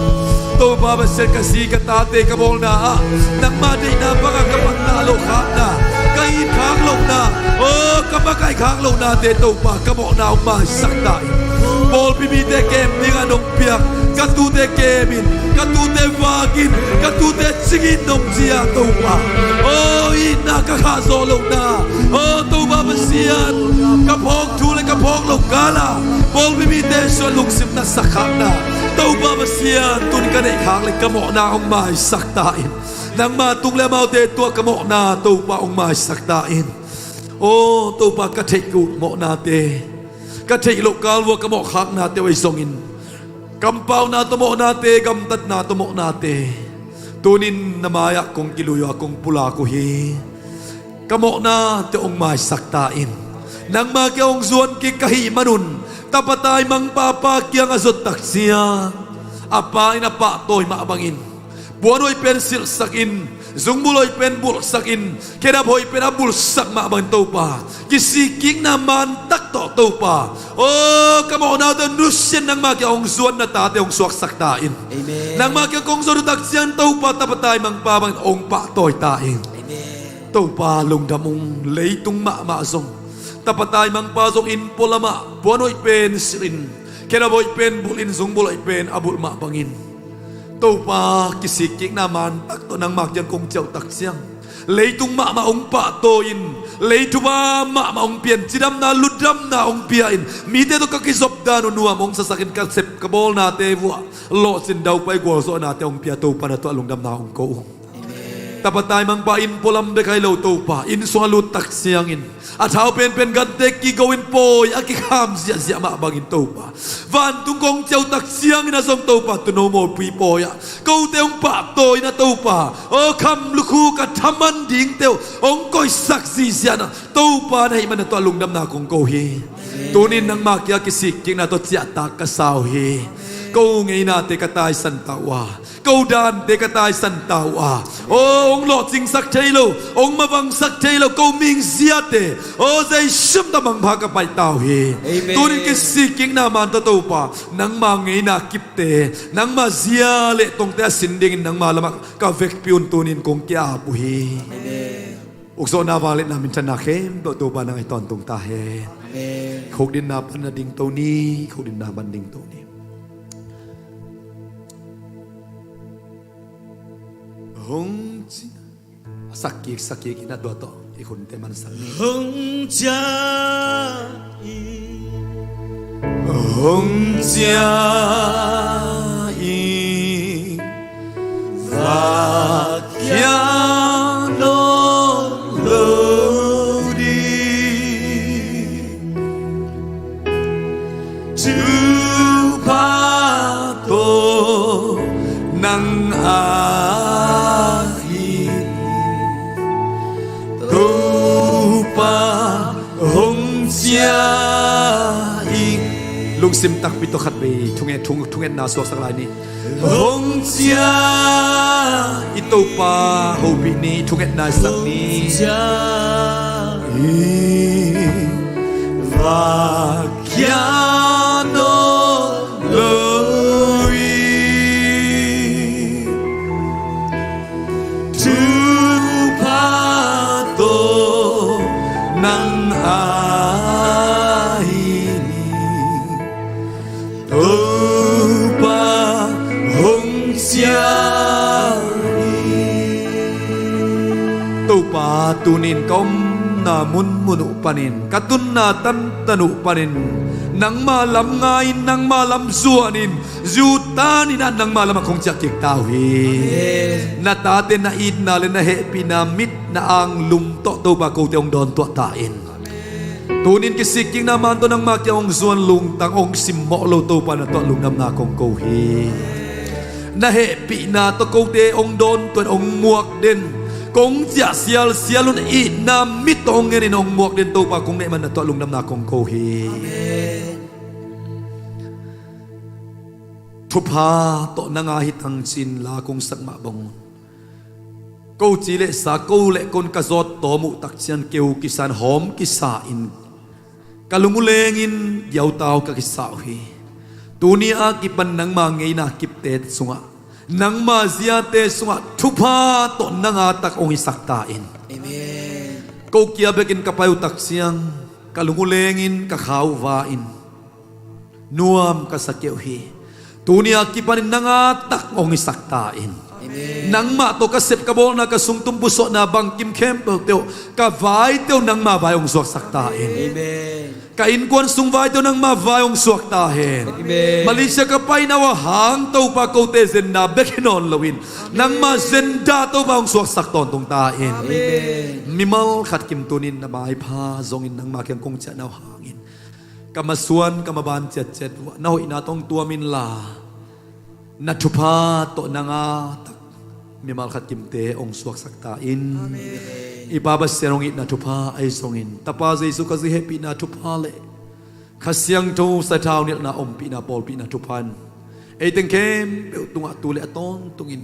Topa Pasian, ka zi ka tate ka bawlna ah nangma deihna bangah ka pattah loh khakna, ka it khak lohna, khak lohnate Topa ka mawhna hong maisak ta in. Pawlpi mite kem dingah nong piak ka tute kem in, ka tute vak in, ka tute cing in nong ci-a Topa, aw itna ka khahzaw lohna, aw Topa Pasian, ka phawk thu le ka phawk loh kala pawlpi mite sungah lungsim na sakkhakna Topa Pasian, tun ka neih khak le ka mawhna hong maisak ta in. Nangma tung le amaute tuah ka mawhna Topa hong maisak ta in. Aw Topa, ka theih uh mawhnate, ka theih loh kal vua ka mawhkhaknate uh ahi zongin, kampauna tawh mawhnate, gamtatna tawh mawhnate, tunin na mai-ah kong kilui uh a kong pulak uh hi. Ka mawhnate hong maisak ta in. Nangma kiang hong zuan kik ka hih manun tapa taimangpa pa kiang a zot tak ciang a pa in a pahtawi mah bangin, puan hoih pen silhsak in, zungbulh hoih pen bulhsak in, khedap hoih pen a bulhsak mah bangin Topa, kisikkikna mantak tawh Topa, aw ka mawhna tawh nusian nangma kiang hong zuan na tate hong suaksak ta in. Amen. Nangma kiang kong zuan uh tak ciang Topa tapa taimangpa bangin hong pahtawi ta in. Amen. Topa lungdam ung, leitung mahmah zong tapa taimangpa zong inn pualamah puan hoih pen silh in, khedap hoih pen bulh in, zungbulh hoih pen a bulh mah bangin Topa kisikkikna mantak tawh nangma kiang kong ciah uh tak ciang leitung mahmah hong pahtawi in, lei thupha mahmah hong pia in, cidamna lutdamna hong pia in, mite tawh ka kizop dan uh nuam hong sasak in, ka sep ka bawlnate vuah lawhcin daupai gualzawhnate hong pia Topa na tuah lungdamna hong ko ung. Tapa taimangpa inn pualam bek ahi lo Topa, inn sungah lut tak ciangin a thau penpen gante kigo in pawi a kikham ziahziah mah bangin Topa, vantung kong ciah uh tak ciangin a zong Topa, tuuno mawpi pawi ah kote hong pahtawi in a Topa, aw kham lukhu ka thaman dingte uh hong koihsak ziahziah na Topa na hih man na tuah lungdamna kong ko hi. Tunin nangma kiang kisikkikna tawh ciahtak ka sa uh hi. Ko ngeinate ka taisan ta uh a, ko dante ka taisan ta uh a, aw hong lawhcingsak thei lo, hong mavangsak thei lo ko mingziate, aw Jesu min tawh mangpha ka pai ta uh hi. Amen. Tunin kisikkikna man tawh Topa, nangma ngeina kipte, nangma zia le tongte a sin dingin nangma lamah ka vekpi un tunin kong ki-ap uh hi. Amen. Ukzawhna, vangliatna, minthanna khempeuh Topa nang ahi tawntung ta hen. Amen. Khukdinna pan na dingto ni, khukdinna pan dingto ni. Hong ci-, a sakkik sakkik in a tua tawh i khunte mansak ni. Hong ciah in, hong ciah in, vak khia nawn lo ding. Thupha tawh nang ahi, Topa hong ciah in. Lungsim takpi tawh khatvei thunget, thung, thungetna suaksak lai ni. Hong ciah in, Topa hopih ni, thungetna i sak ni. Hong ciah in, vak khia nawn lo in. Thupha tawh nang ahi ni, Topa hong ciah in. Topa, tunin ka omna munmun uh panin, ka tunna tantan uh panin, nangma lam ngai-in, nangma lam zuanin, Judah ni-in ah nangma lamah kong ciah kik ta uh hi. Amen. Na tate na itna le na hehpihna mit na anglum tawh Topa kote hong dawntuah ta in. Tunin kisikkikna man tawh nangma kiang hong zuan lungtang hong simmawh lo Topa na tuah lungdamna kong ko hi. Na hehpihna tawh kote hong dawntuah in hong muak den, kong ciah sialsial un itna mit tawh hong ngenin hong muak den Topa kong neih man na tuah lungdamna kong ko hi. Amen. Thupha tawh nang ahi tang ci-in la kong sak mah bangun, ko ci le sa, ko le kon ka zawt tawm uh tak ciang keu kisa-in hawm kisa-in ka lung uh lengin giautau ka kisa uh hi. Tuni a kipan nangma ngeina kipte sungah, nangma ziate sungah thupha tawh nang a tak hong hisak ta in. Amen. Ko kia bekin ka pai uh tak ciang Ka lung uh lengin ka kha uh va-in nuam ka sa kei uh hi. Tuni a kipanin nang a tak hong hisak ta in. Amen. Nangmah tawh ka sep ka bawlna, ka sungtum pusuahna, bangkim khempeuhte uh, ka vaite uh nangma vai hong suaksak ta in. Amen. Ka innkuan sung vaite uh nangma vai hong suak ta hen. Amen. Malaysia ka paina uh a hang Topa, kote zenna bek hi nawn loin nangma zenna Topa hong suaksak tawntung ta in. Amen. Mimal khat kim tunin na maipha zongin nangma kiang kong ciahna uh hangin ka masuan ka maban ciatciat uh ah na hoihna tawh hong tuam inla, na thupha tawh nang a tak mimal khat kimte hong suaksak ta in. Amen. I Pa Pasian hong itna thupha ahi zongin Tapa Jesu Khazih hehpihna thupha le Kha Siangtho sathau nilhna ompihna pawlpihna thupha in ei teng khempeuh tungah tu le a tawntungin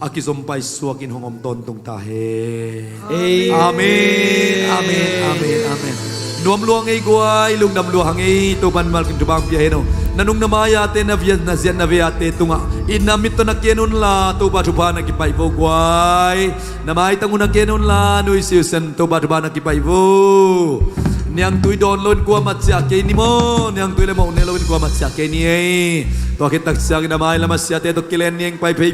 a kizom paisuakin hong om tawntung ta hen. Amen. Amen, amen, amen, amen. Nuam lua hang ei guai, lungdam lua hang ei, Topa in mimal kim thupha hong pia hen aw. Na nung na mai-ate, na via na ziat na vei-ate tungah itna mit tawh na ken unla Topa thupha na kipaih vo guai. Na maitang uh na ken unla nuisiusian Topa thupha na kipaih vo. Niangtui dawn loin kuamah ciah kei ni maw, niangtui le moh ne loin kuamah ciah kei ni ei. Tua khit tak ciangin a mai lam a siate tawh kilen ni eng, pai phei.